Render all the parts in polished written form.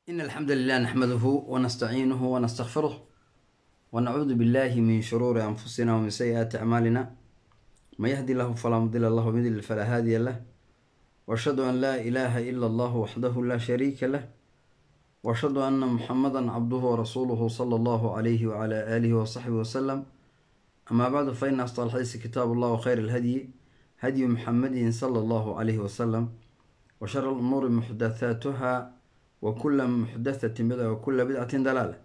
إن الحمد لله نحمده ونستعينه ونستغفره ونعوذ بالله من شرور أنفسنا ومن سيئات أعمالنا، من يهدي الله فلا مضل له ومن يضلل فلا هادي له، وأشهد أن لا إله إلا الله وحده لا شريك له، وأشهد أن محمدا عبده ورسوله صلى الله عليه وعلى آله وصحبه وسلم. أما بعد، فإن أصدق الحديث كتاب الله، وخير الهدي هدي محمد صلى الله عليه وسلم، وشر الأمور محدثاتها، وكل محدثة بدعة، وكل بدعة ضلالة،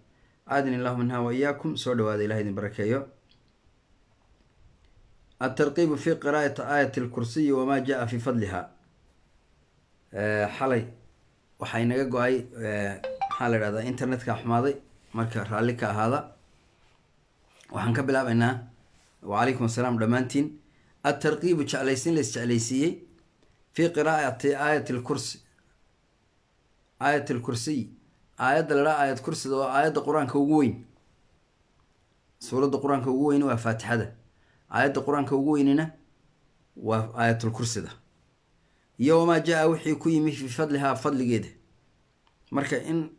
أعاذني الله منها وإياكم. Soo dhawaada, ilahay idin barakeeyo. الترغيب في قراءة آية الكرسي وما جاء في فضلها. Xalay waxaa inaga go-ay, maxaa la idhahdaa, internetka xumaaday, marka raalli ka ahaada. Waxaan ka bilaabaynaa, wacalaykum assalaam dhammaantiin, الترغيب, jeclaysiin la isjeclaysiiyey, في قراءة آية الكرسي, آية الكرسي, aayadda la dhaha aayad kursida, oo aayadda Qur-aanka ugu weyn. Suuradda Qur-aanka ugu weyn waa Faatixada, aayadda Qur-aanka ugu weynina waa aayatulkursida, iyo وما جاء, wixii ku yimi, في فضلها, fadligeeda. Marka in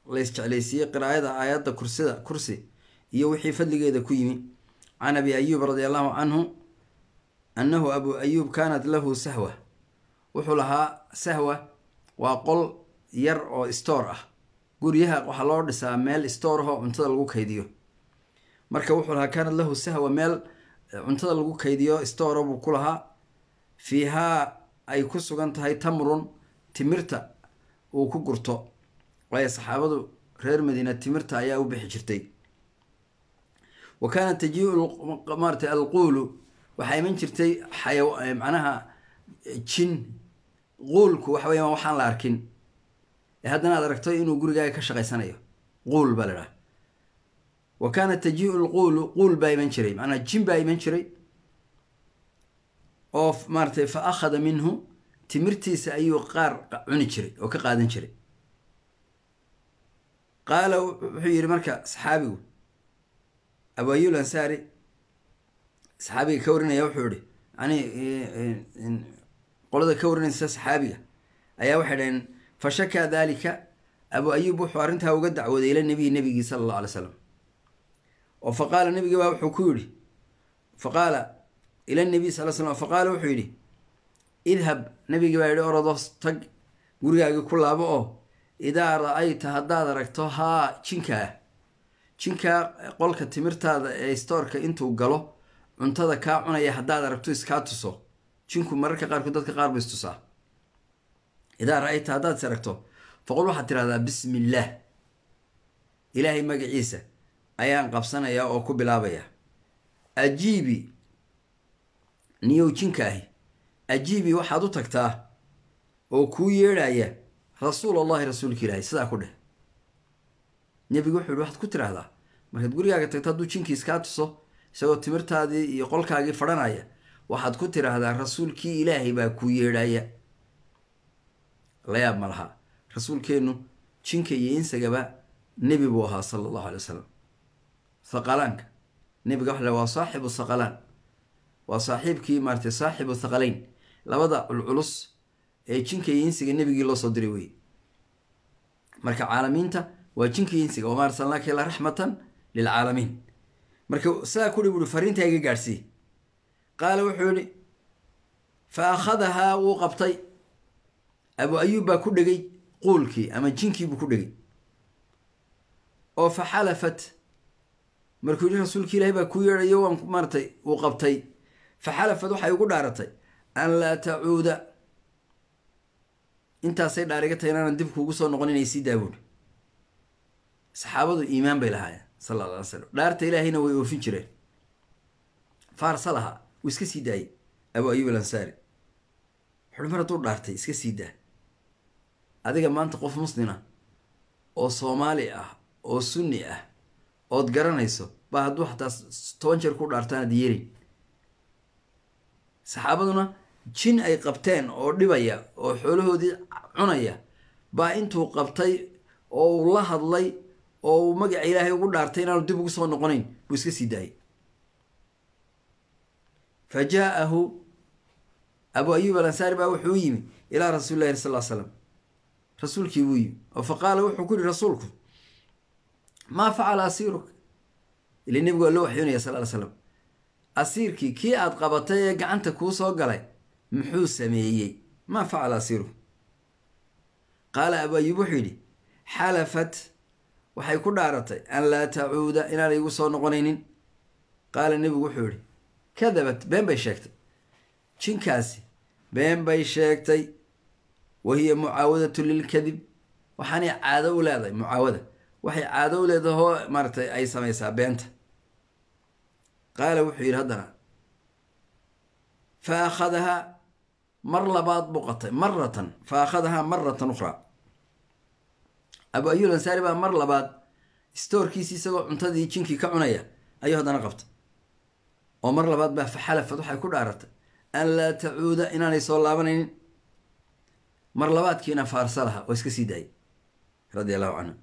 la isjeclaysiiyey qiraayada aayadda kursida, kursi, iyo wixii fadligeeda ku yimi. عن أبي أيوب رضي الله عنه أنه أبو أيوب كانت له سهوة, wuxuu lahaa sahwa, waa qol yar oo store ah. Guryaha waxaa loo dhisaa meel store ahoo cuntada lagu kaydiyo. Marka wuxuu lahaa, كانت له سهوة, meel cuntada lagu kaydiyo store buu ku lahaa, فيها, ay ku sugan tahay, تمر, timirta uu ku gurto, waayo saxaabadu reer Madiina timirta ayaa u bixi jirtay. وكانت تجيء maarata الغول, waxaa iman jirtay macnaha jin. Quulku waxa weya waxaan la arkin ee haddana aad aragto inuu gurigaaga ka shaqaysanayo, quul baa la idhaha. وكانت تجيء الغول, quul baa iman jiray, macnaha jin baa iman jiray, oo maaratay فأخذ منه, timirtiisa ayuu qaar cuni jiray oo ka qaadan jiray. قال, wuxuu yidhi marka saxaabigu Abu Ayub Ansaari, saxaabiga ka warinaya, wuxuu yihi, yani qolada ka warinaysa saxaabiga ayaa waxay dhaheen, فشكا ذلك, Abu Ayub wuxuu arrintaa uga dacwooday إلى النبي, nebigii صلى الله عليه وسلم, oo فقال, nebigi baa wuxuu ku yidhi, فقال إلى النبي صلى slam, فقال, wuxuu yidhi, اذهب, nebigi baa yihi, orodo tag, gurigaagii ku laabo, oo إذا رأيت, haddaad aragto, haa, jinkaa, jinkaa qolka timirtaada ee stoorka intuu galo cuntada kaa cunaya haddaad aragto, iskaa tuso. Jinku mararka qaarkood dadka qaar bu istusaa. إذا رأيت, haddaad is aragto, فقل, waxaad tirahdaa, بسم الله, Ilaahay magaciisa ayaan qabsanayaa oo ku bilaabaya, أجيبي, niyow jinka ahi, أجيبي, waxaad u tagtaa oo kuu yeedhaya, رسول الله, rasuulka Ilaahay. Sidaa ku dheh. Nebigu wuxuu yihi, waxaad ku tiraahdaa markaad gurigaaga tagto, hadduu jinkii iskaa tuso isagoo timirtaadii iyo qolkaagii fadhanaya, waxaad ku tiraahdaa, rasuulkii Ilaahay baa kuu yeedhaya. La yaab ma laha, rasuulkeennu jinka iyo insagaba nebi buu ahaa صلى الله عليه وسلم. Thaqalaanka nebiga waxa la waa صاحب الثقلين, waa saaxiibkii maaratay, صاحب الثقلين, labada culculus ee jinka iyo insiga nebigii loo soo diray wey. Marka caalamiinta waa jinka iyo insiga, وما أرسلناك إلا رحمة للعالمين. Marka sidaa kuri buuri, fariintaa iga gaadhsii. قال, wuxuu yihi, فأخذها, wuu qabtay, Abu Ayuub baa ku dhegay quulkii ama jinkii buu ku dhegay, oo فحلفت, markuu yihi rasuulki Ilahay baa ku yeedhayo, waan maaratay, uu qabtay, فحلفت, waxay ugu dhaaratay, أن لا تعود, intaasay dhaariga tahay inaanan dib kuugu soo noqon, inay sii daabuun. Saxaabadu iimaan bay lahaayeen صلى الله عليه وسلم, dhaarta Ilaahayna way oofin jireen. فأرسلها, wuu iska sii daayey Abu Ayub Alansaari. Wuxuui, mar hadduu dhaartay, iska sii daa. Adiga maanta qof muslina oo Soomaali ah oo Sunni ah ood garanayso baa hadduu xataa 10 jeer ku dhaartaanad yeelin. Saxaabaduna jin ay qabteen oo dhibaya oo xoolahoodii cunaya baa intuu qabtay oo uu la hadlay oo uu magaca Ilaahay ugu dhaartay inaanu dib ugu soo noqonayn buu iska sii daayay. فجاءه, Abu Ayub Alansaari baa wuxuu yimi, إلى رسول الله صلى الله عليه وسلم. Rasuulkii buu yimi oo faqaala wuxuu ku yihi rasuulku, maa facala asiiruk? Ila nebigu waa loo waxyoonaya sal ly slam. Asiirkii kii aad qabatay ee gacanta kuu soo galay muxuu sameeyey? Maa facala asiiruk? Qaala Abu Ayuub wuxuu yidhi, xalafat, waxay ku dhaaratay, an laa tacuuda, inaanay igu soo noqonaynin. Qaala nebigu wuxuu yihi, kadabat, been bay sheegtay, jinkaasi been bay sheegtay. Wa hiya mucaawadatu lilkadib, waxaanay caado u leedahay mucaawada, waxay caado u leedahoo maaratay ay samaysaa beenta. Qaala wuxuu yidhi haddana, fa akhadahaa, mar labaad buu qatay, maratan, fa akhadahaa maratan ukhraa. Abu Ayub Ansaari baa mar labaad istoorkiisi isagoo cuntadii jinkii ka cunaya ayuu haddana qabtay, oo mar labaad baa faxalafad, waxay ku dhaaratay, an laa tacuuda, inaanay soo laabanaynin. Mar labaadkiina faarsalaha, oo iska sii daayay, radia allahu canhu.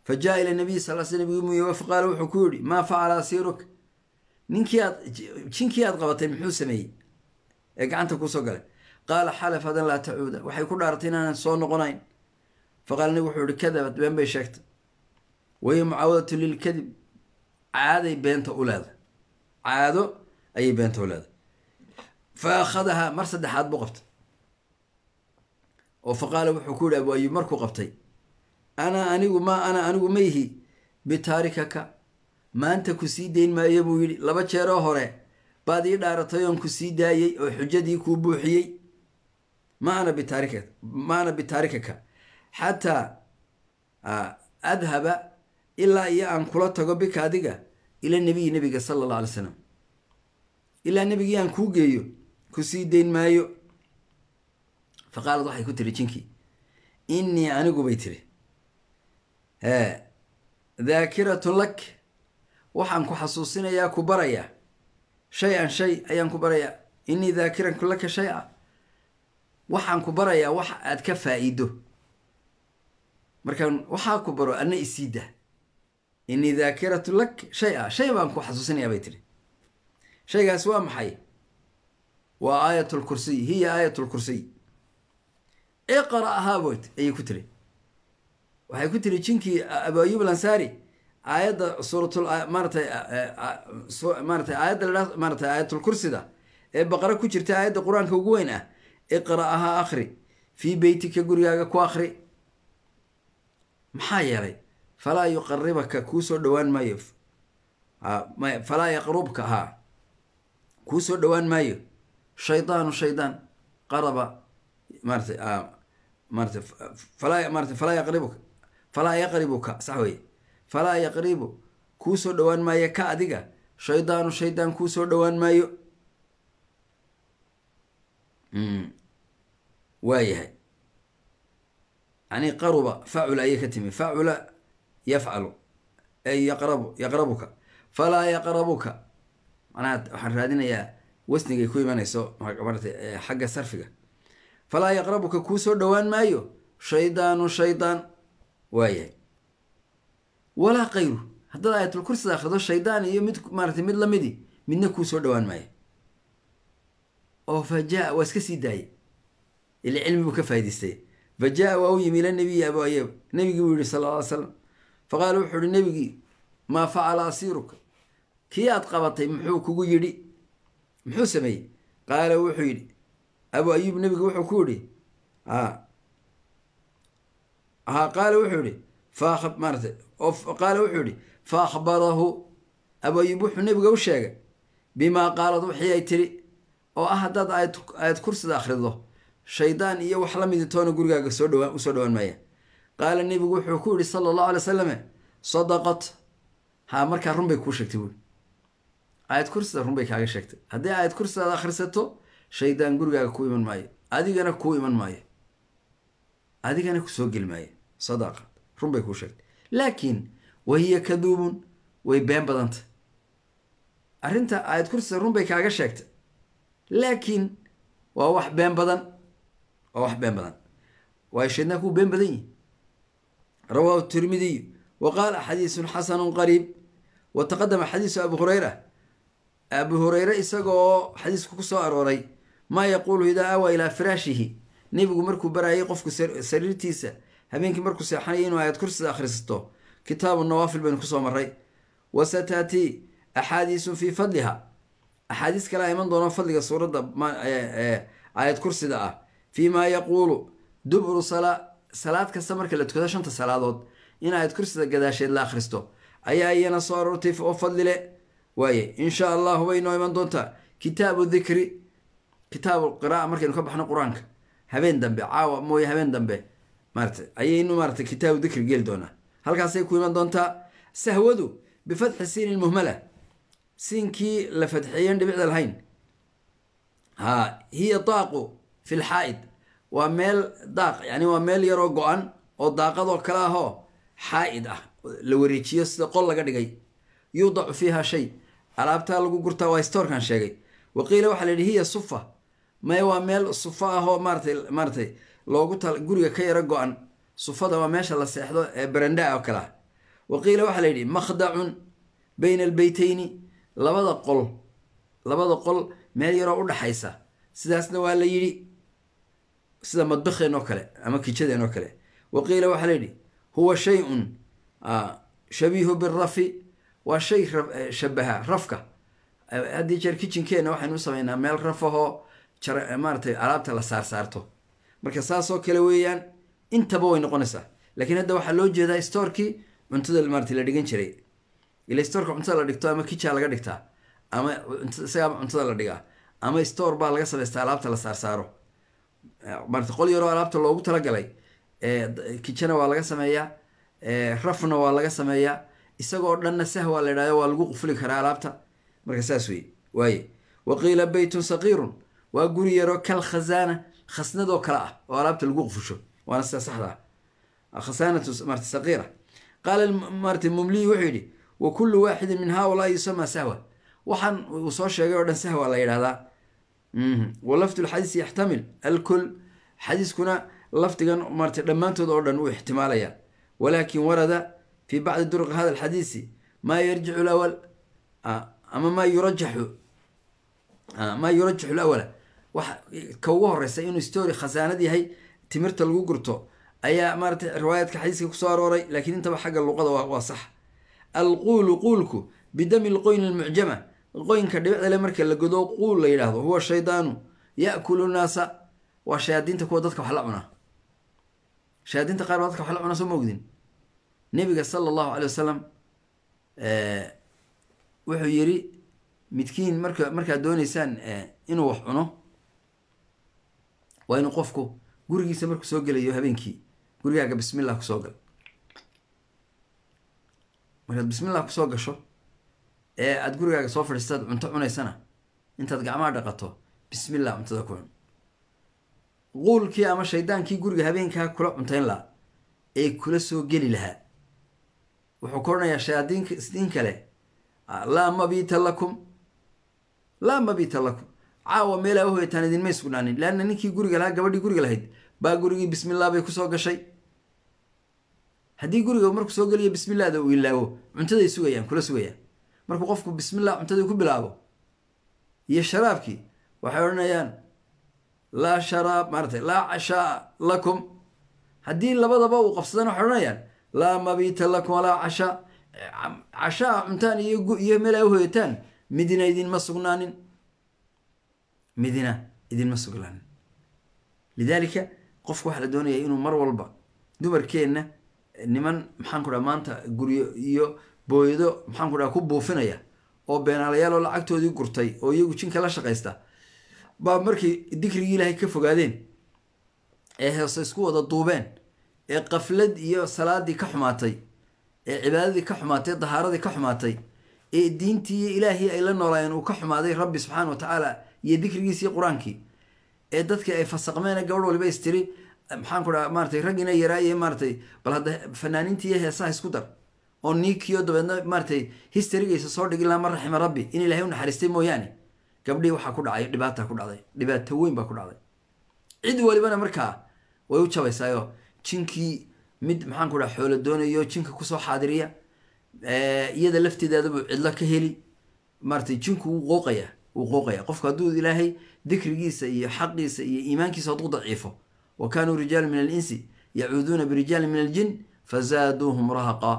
Fa jaa ila nabiy sal sl, nabigi muye, faqaala wuxuu ku yihi, maa facala asiiruk? Ninkii aad jinkii aad qabatay muxuu sameeyey ee gacanta kuusoo galay? Qaala xalafad an laa tacuuda, waxay ku dhaaratay inaanan soo noqonayn. Faqaala nabig wuxuu yihi, kadabat, been bay sheegtay. Wahiya mucaawadatu lilkadib, caaday beenta u leedahay, caado ayay beenta u leedahay. Fa akhadahaa, mar saddexaad buu qabtay, oo faqaala wuxuu ku yihi Abu Ayub markuu qabtay, ana anigu, maa ana anigu mayhi bitaarikaka, maanta ku sii dayn maayo buu yidhi. Laba jeeroo hore baad ii dhaaratay oon ku sii daayey oo xujadii kuu buuxiyey. Ma ana bitaarika, ma ana bitaarikaka xataa adhaba, ilaa iyo aan kula tago, bika adiga, ila nebiyi, nebiga sala allah alay slam, ilaa nebigii aan kuu geeyo ku sii dayn maayo. Fa qaalad waxay ku tiri jinkii, innii anigu bay tiri, daakiratun lak, waxaan ku xasuusinayaa, ku barayaa, shay-an, shay ayaan ku barayaa. Innii daakiranku laka shay-a, waxaan ku barayaa wax aad ka faa-iido. Markaan waxaa ku baro adna isiida. Innii daakiratu lak shay-a, shay baan ku xasuusinayaa bay tiri. Shaygaas waa maxay? Waa aayat lkursiy, hiya aayat lkursiy, iqra'haa boyt ayay ku tiri. Waxay ku tiri jinkii Abu Ayub Alansaari, aayadda suuratul maaratay, maaratay aayadda la maaratay aayatulkursida ee Baqara ku jirta, aayadda Qur-aanka ugu weyn ah, iqra'ahaa, akhri, fii beytika, gurigaaga ku akhri. Maxaa yeelay, falaa yuqaribaka, kuu soo dhowaan maayo, falaa yaqrubka, haa, kuu soo dhowaan maayo, shaydaanu, shaydaan, qaraba maaratay, maaratay falaa, maaratay falaa yaqribuka, falaa yaqribuka, sax weye, falaa yaqribu, kuu soo dhowaan maayo, ka adiga, shaydaanu, shaydaan kuu soo dhowaan maayo. Waayahay, yani qaruba facula ayay ka timi, facula yafcalu ay yaqrabu, yaqrabuka, falaa yaqrabuka. Macnaha waxaan raadinayaa wasnigay ku imanayso maratay xagga sarfiga. Falaa yaqrabuka, kuu soo dhowaan maayo, shaydaanu, shaydaan. Waayahay, walaa kayru, haddaad aayatulkursida akhrido shaydaan iyo mid maaratay mid lamidi midna kuu soo dhowaan maayo. Oo fa jaa, waa iska sii daayey, ila cilmi buu ka faa'idaystay. Fa jaa, waa u yimi, ila nabiyi Abu Ayub, nebigii buu yihi sal alla alay slam. Faqaala wuxuu ihi nebigii, maa facala asiiruka? Kii aad qabatay muxuu kugu yidhi, muxuu sameeyey? Qaala wuxuu yidhi Abu Ayub, nebigu wuxuu ku yidhi, ha, qaala wuxuu yihi maaratay, qaala wuxuu yihi, fa akhbarahu Abu Ayub, wuxuu nebiga u sheegay, bimaa qaalad, wixii ay tiri oo ah haddaad aayad kursida akhrido shaydaan iyo wax la midi toona gurigaaga soo dhawaan usoo dhawaan maaya. Qaala nebigu wuxuu ku yihi sala allahu alay wasalame, sadaqat, haa, markaa run bay kuu sheegtay buuri, aayad kursida run bay kaaga sheegtay. Haddii aayad kursidaad akhrisato shaydaan gurigaaga kuu iman maayo, adigana kuu iman maayo, adigana kusoo geli maayo. Sadaqat, run bay kuu sheegtay, laakiin wahiya kaduubun, way been badanta. Arrinta aayad kursida run bay kaaga sheegtay, laakiin waa wax been badan, waa wax been badan, waayo shaydaanku wuu been badan yihi. Rawaahu Tirmidiy wa qaala xadiisun xasanu qariib. Wa taqadama xadiisu Abu Hurayra, Abu Hureyre isagoo xadiisku ku soo arooray, maa yaquulu idaa awaa ilaa firaashihi, nebigu markuu baraayay qofku sariirtiisa Habeenkii markuu seexanayo inuu aayad kursida akhristo, kitaabu nawaafil baynu kusoo maray. Wasataatii axaadiisun fii fadliha, axaadiis kale a iman doono fadliga suuradda aayad kursida ah. Fii maa yaquulu duburu salaa, salaad kasta marka la tukado shanta salaadood in aayad kursida gadaasheed la akhristo ayaa iyana soo aroortay oo fadli le. Waaye, insha allahu bay noo iman doontaa kitaabu dikri, kitaabu qira'a markaynu ka baxno Qur-aanka habeen dambe, caawa mooye habeen dambe maarata ayaynu maarata kitaabu dikri geli doonaa, halkaasay ku iman doontaa. Sahwadu bifatxi siin ilmuhmala, siinkii la fadxeeyen dhibicda lahayn, ha hiya daaqu fi lxaa'id, waa meel daaq, yani waa meel yaroo go-an oo daaqadoo kale ahoo xaa'id ah, la wareejiyo sida qol laga dhigay. Yuudacu fiiha shay, alaabtaa lagu gurtaa, waa stoorkan sheegay. Waqiila waxaa la yidhi hiya sufa, maya waa meel sufa ahoo maaratay loogu tal guriga ka yaro go-an. Sufada waa meesha la seexdo ee barandaa oo kale ah. Waqiila waxaa la yidhi makhdacun bayna albeyteyni, labada qol meel yaroo udhaxaysa, sidaasna waa la yidhi, sida madbakheen oo kale ama kijadeen oo kale. Waqiila waxaa la yidhi huwa shay-un shabiihu birafi, waa shay shabaha rafka. Haddii jeer kitchenkeena waxaynu u samaynaa meel rafahoo maaratay alaabta la saarsaarto, marka saasoo kale weeyaan. Intaba way noqonaysaa, laakiin hadda waxaa loo jeedaa stoorkii cuntada maarata la dhigan jiray. Ila stoorka cuntada la dhigto ama kitchen laga dhigtaa ama isagaaba cuntada la dhigaa ama store baa laga samaystaa alaabta la saarsaaro, maarata qol yaroo alaabta loogu talagalay. Kitchena waa laga sameeyaa, rafna waa laga sameeyaa, isagoo dhanna sahwa la idhahdo, waa lagu qufuli karaa alaabta. Marka saas wey waaye. Waqiila beytun saqiirun, waa guri yaroo kal khasaana, khasnadoo kale ah oo alaabta lagu qufusho, waana sida saxda ah, khasaanatu marata saqiira. Qaala marata Mumliyi wuxuu yidhi: wa kullu waaxidin min haaulaa yusamaa sahwa, waxaan uu soo sheegay oo dhan sahwa la yidhahdaa. Wa lafdu lxadiis yaxtamil alkul, xadiiskuna lafdigan marata dhammaantood oo dhan uu ixtimaalaya. Walaakin warada fi bacdi duruqi hada alxadiisi maa yarjicu lawal ama maa yurajaxu lawala. Wax ka ugu horeysa inuu story khasaanad yahay timirta lagu gurto ayaa maaratay riwaayaadka xadiiska kusoo arooray, laakiin intaba xagga luqada waa sax. Alquulu, quulku bidami lqoyni almucjama, qoynka dhibicda le marka la godo quul la yidhaahdo, huwa shaydaanu ya'kulu naasa, waa shayaadiinta kuwa dadka wax la cunaa. Shayaadiinta qaar baa dadka wax la cunaa, soo ma ogdin? Nebiga sala Allahu alay wasalam wuxuu yidhi: midkiin markaad dooneysaan inuu wax cuno, waa inuu qofku gurigiisa markuu soo gelayo habeenkii gurigaaga bismillah kusoo gal. Markaad bismillah kusoo gasho ee aada gurigaaga soo fadhiistaad cunto cunaysana, intaad gacmaha dhaqato bismillah cuntada ku cun. Quulkii ama shaydaankii guriga habeenkaa kula cuntayn lahaa ee kula soo geli lahaa wuxuu ka odhanayaa shayaadiin kale: laa mabiita lakum, laa mabiita lakum, caawa meelaa uhoytaan idinmay sugnaanin. Leanna ninkii guriga lahaa, gabadhii guriga lahayd baa gurigii bismillah bay kusoo gashay. Haddii guriga markuu soo geliyo bismillahda uu ilaawo, cuntaday sugayaan, kula sugayaan. Markuu qofku bismillah cuntadii ku bilaabo iyo sharaabkii, waxay odhanayaan: laa sharaab, maaratay, laa cashaa lakum. Haddii labadaba uu qabsadana, waxay odhanayaan: laa mabiita lakum walaa cashaa, cashaa cuntaan iyo meel ay uhoyataan midina idinma sugnaanin, midina idinma sugnaanin. Lidaalika qofku waxaa la doonaya inuu mar walba, dumarkeenna, niman maxaan ku dhaha maanta guryo iyo booyado maxaan ku dhaha ku buufinaya oo beenaalayaal oo lacagtoodii gurtay oo iyagu jinka la shaqaysta baa markay dikrigii Ilaahay ka fogaadeen ee heese isku wada duubeen ee qaflad iyo salaadii ka xumaatay ee cibaadadii ka xumaatay, dahaaradii ka xumaatay, ee diintii iyo Ilaahii ay la noolaayeen uu ka xumaaday, Rabbi subxaana wa tacaala iyo dikrigiisii Qur-aankii, ee dadkii ay fasaqmeen, gabadh waliba istiri maxaan ku dhaha maaratay raggiina yaraaye maaratay bal hadda fanaaniintii iyo heesaha isku dar oo niikiyo, dabeedna maaratay historygaysa soo dhigin laha man raxima rabbi, in Ilahay u naxariistay mooyaane. Gabdhihii waxaa ku dhacay dhibaata ku dhacday, dhibaato weyn baa ku dhacday. Cid walibana markaa way u jabaysaayo jinkii mid maxaan ku dhaha xoolo doonayo jinka kusoo xaadiriya, iyada lafteedaadabuu cidlo ka heli. Maaratay jinku wuu qooqaya, wuu qooqaya qofku hadduu Ilaahay dikrigiisa iyo xaqiisa iyo iimaankiisa hadduu daciifo. Wa kaanuu rijaalu min alinsi Yacuuduuna birijaalin min aljin fazaaduuhum rahaqa.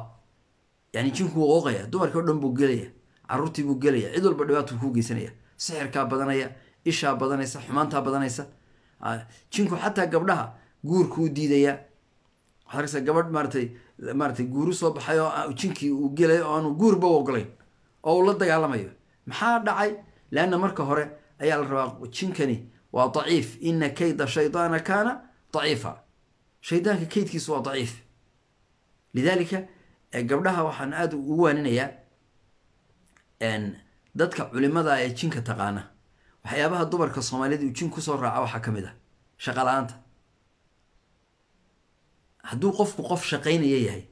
Yani jinku wuu qooqaya, dumarkii o dhan buu gelaya, caruurtii buu gelaya, cid walba dhibaatuu kuu geysanaya, sixirkaa badanaya, ishaa badanaysa, xumaantaa badanaysa. Jinku xataa gabdhaha guurkuu diidaya. Waxaad arkaysaa gabadh maaratay guuru soo baxay oo jinkii uu gelay oo aanu guurba u ogolayn oo uu la dagaalamayo. Maxaa dhacay? Leanna marka hore ayaa la rabaa, jinkani waa daciif. Ina kayda shaydaana kaana daciifa, shaydaanka kaydkiisu waa daciif. Lidaalika gabdhaha waxaan aada ugu waaninayaa, dadka culimada ee jinka taqaana, waxyaabaha dumarka soomaaliyed uu jin kusoo raaca waxaa ka mid ah shaqa la-aanta. Hadduu qofku qof shaqaynaya yahay,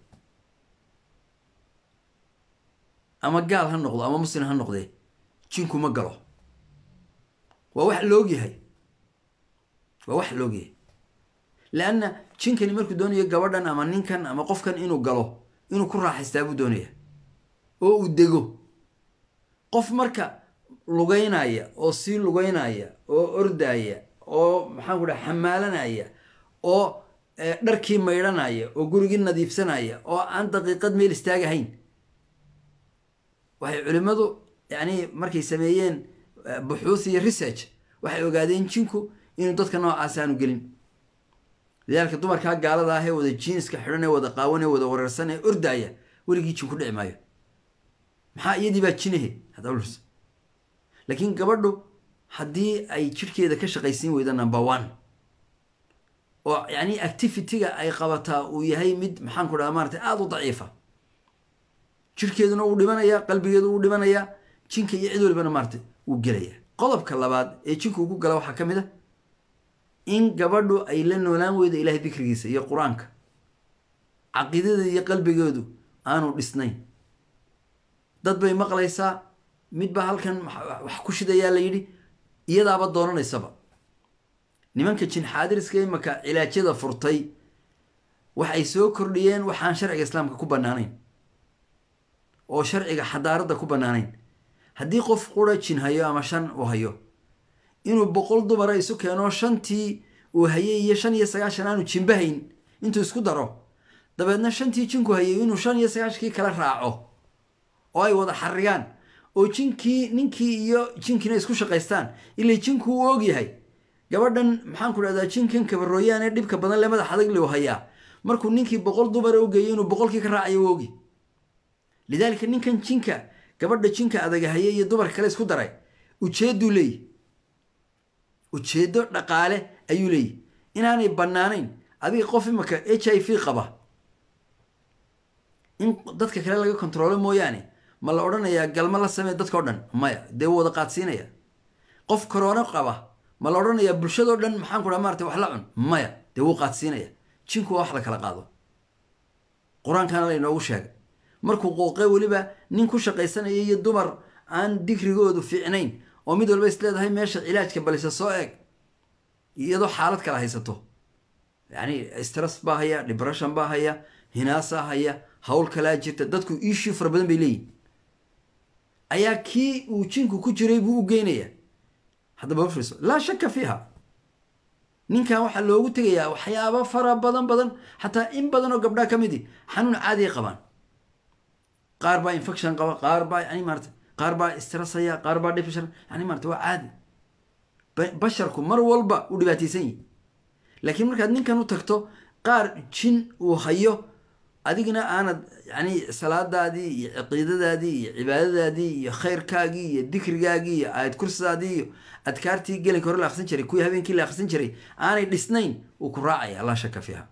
ama gaal ha noqdo ama muslim ha noqdee, jinku ma galo. Waa wax loogyahay, waa wax loogyahay. Leanna jinkani markuu doonayo gabadhan ama ninkan ama qofkan inuu galo, inuu ku raaxaystaa buu doonaya oo uu dego. Qof marka lugeynaya oo sii lugeynaya oo ordaya oo, maxaan ku dhaha, xamaalanaya oo dharkii maydhanaya oo gurigii nadiifsanaya oo aan daqiiqad meel istaagahayn, waxay culimmadu yani markay sameeyeen buxuuth iyo research waxay ogaadeen jinku inuu dadka noocaas aanu gelin. Lidaalika dumarkaa gaalada ah ee wada jiinska xidhan ee wada qaawan ee wada wareersan ee ordaya, weligii jin ku dhici maayo. Maxaa? Iyadii baa jinahe hadda. Laakiin gabadhu haddii ay jidhkeeda ka shaqaysiin weydo, number one, oo yani activity-ga ay qabataa uu yahay mid, maxaan ku dhaha, maarata aada u daciifa, jidhkeeduna wuu dhimanaya, qalbigeedu wuu dhimanayaa, jinka iyo cid walibana maarata wuu gelaya. Qodobka labaad ee jinku uu ku gala waxaa ka mid a in gabadhu ay la noolaan weydo Ilahay dikrigiisa iyo Qur-aanka, caqiidadeeda iyo qalbigeedu aanu dhisnayn. Dad bay maqlaysaa, mid baa halkan wax ku shidayaa la yidhi, iyadaaba doonanaysaba. Nimanka jin xaadiriska imaka cilaajyada furtay waxay soo kordhiyeen waxaan sharciga Islaamka ku banaanayn oo sharciga xadaaradda ku banaanayn. Haddii qof qura jin hayo ama shan uu hayo, inuu 100 dumara isu keeno, shantii uu hayay iyo 95 aanu jinbahayn intuu isku daro, dabeedna shantii jinku hayay inuu 95-kii kala raaco oo ay wada xarigaan oo jinkii ninkii iyo jinkiina isku shaqaystaan. Ilay jinku uu og yahay gabadhan, maxaan ku dhahdaa, jinkan kabarooyaan ee dhibka badan le madax adag liu hayaa, markuu ninkii 100 dumara u geeyo inuu 100-kii ka raacayo u ogi. Lidaalika ninkan jinka gabadha jinka adaga haye iyo dumarka kale isku daray ujeedduu leeyahy, ujeeddo dhaqaale ayuu leeyahy inaanay bannaanayn. Adiga qof imaka HIV qaba in dadka kale laga kontroolo mooyaane, ma la odhanayaa galma la samee dadka o dhan? Maya, dee wuu wada qaadsiinaya. Qof corona qaba ma la odhanayaa bulshadoo dhan, maxaan ku dhaha, maarata wax la cun? Maya, dee wuu qaadsiinaya. Jinku waa wax la kala qaado, Qur-aankana la inoogu sheegay. Markuu qooqee weliba nin ku shaqaysanaya iyo dumar aan dikrigoodu fiicnayn oo mid walba is leedahay meesha cilaajka balise soo eeg, iyadoo xaalad kala haysato, yani stress baa haya, depression baa haya, hinaasaa haya, hawl kalaa jirta, dadku issue fara badan bay leeyihin, ayaa kii uu jinku ku jiray buu u geynaya. Haddaba fiirso, laa shaka fiiha, ninkan waxaa loogu tegayaa waxyaabo fara badan badan. Xataa in badan oo gabdhaha ka midi xanuun caadiay qabaan, qaar baa infection qaba, qaar baa yani maarata, qaar baa stressaya, qaar baa depression, yani maarata waa caadi. Basharku mar walba uu dhibaataysan yihi. Laakiin markaad ninkan u tagto qaar jin uu hayo, adigna aanad yani salaadaadii iyo caqiidadaadii iyo cibaadadaadii iyo khayrkaagii iyo dikrigaagii iyo aayad kursidaadii iyo adkaartii gelinka hore la akrisan jiray, kuwii habeenkii la akrisan jiray aanay dhisnayn, uu ku raacaya, laa shaka fiiha.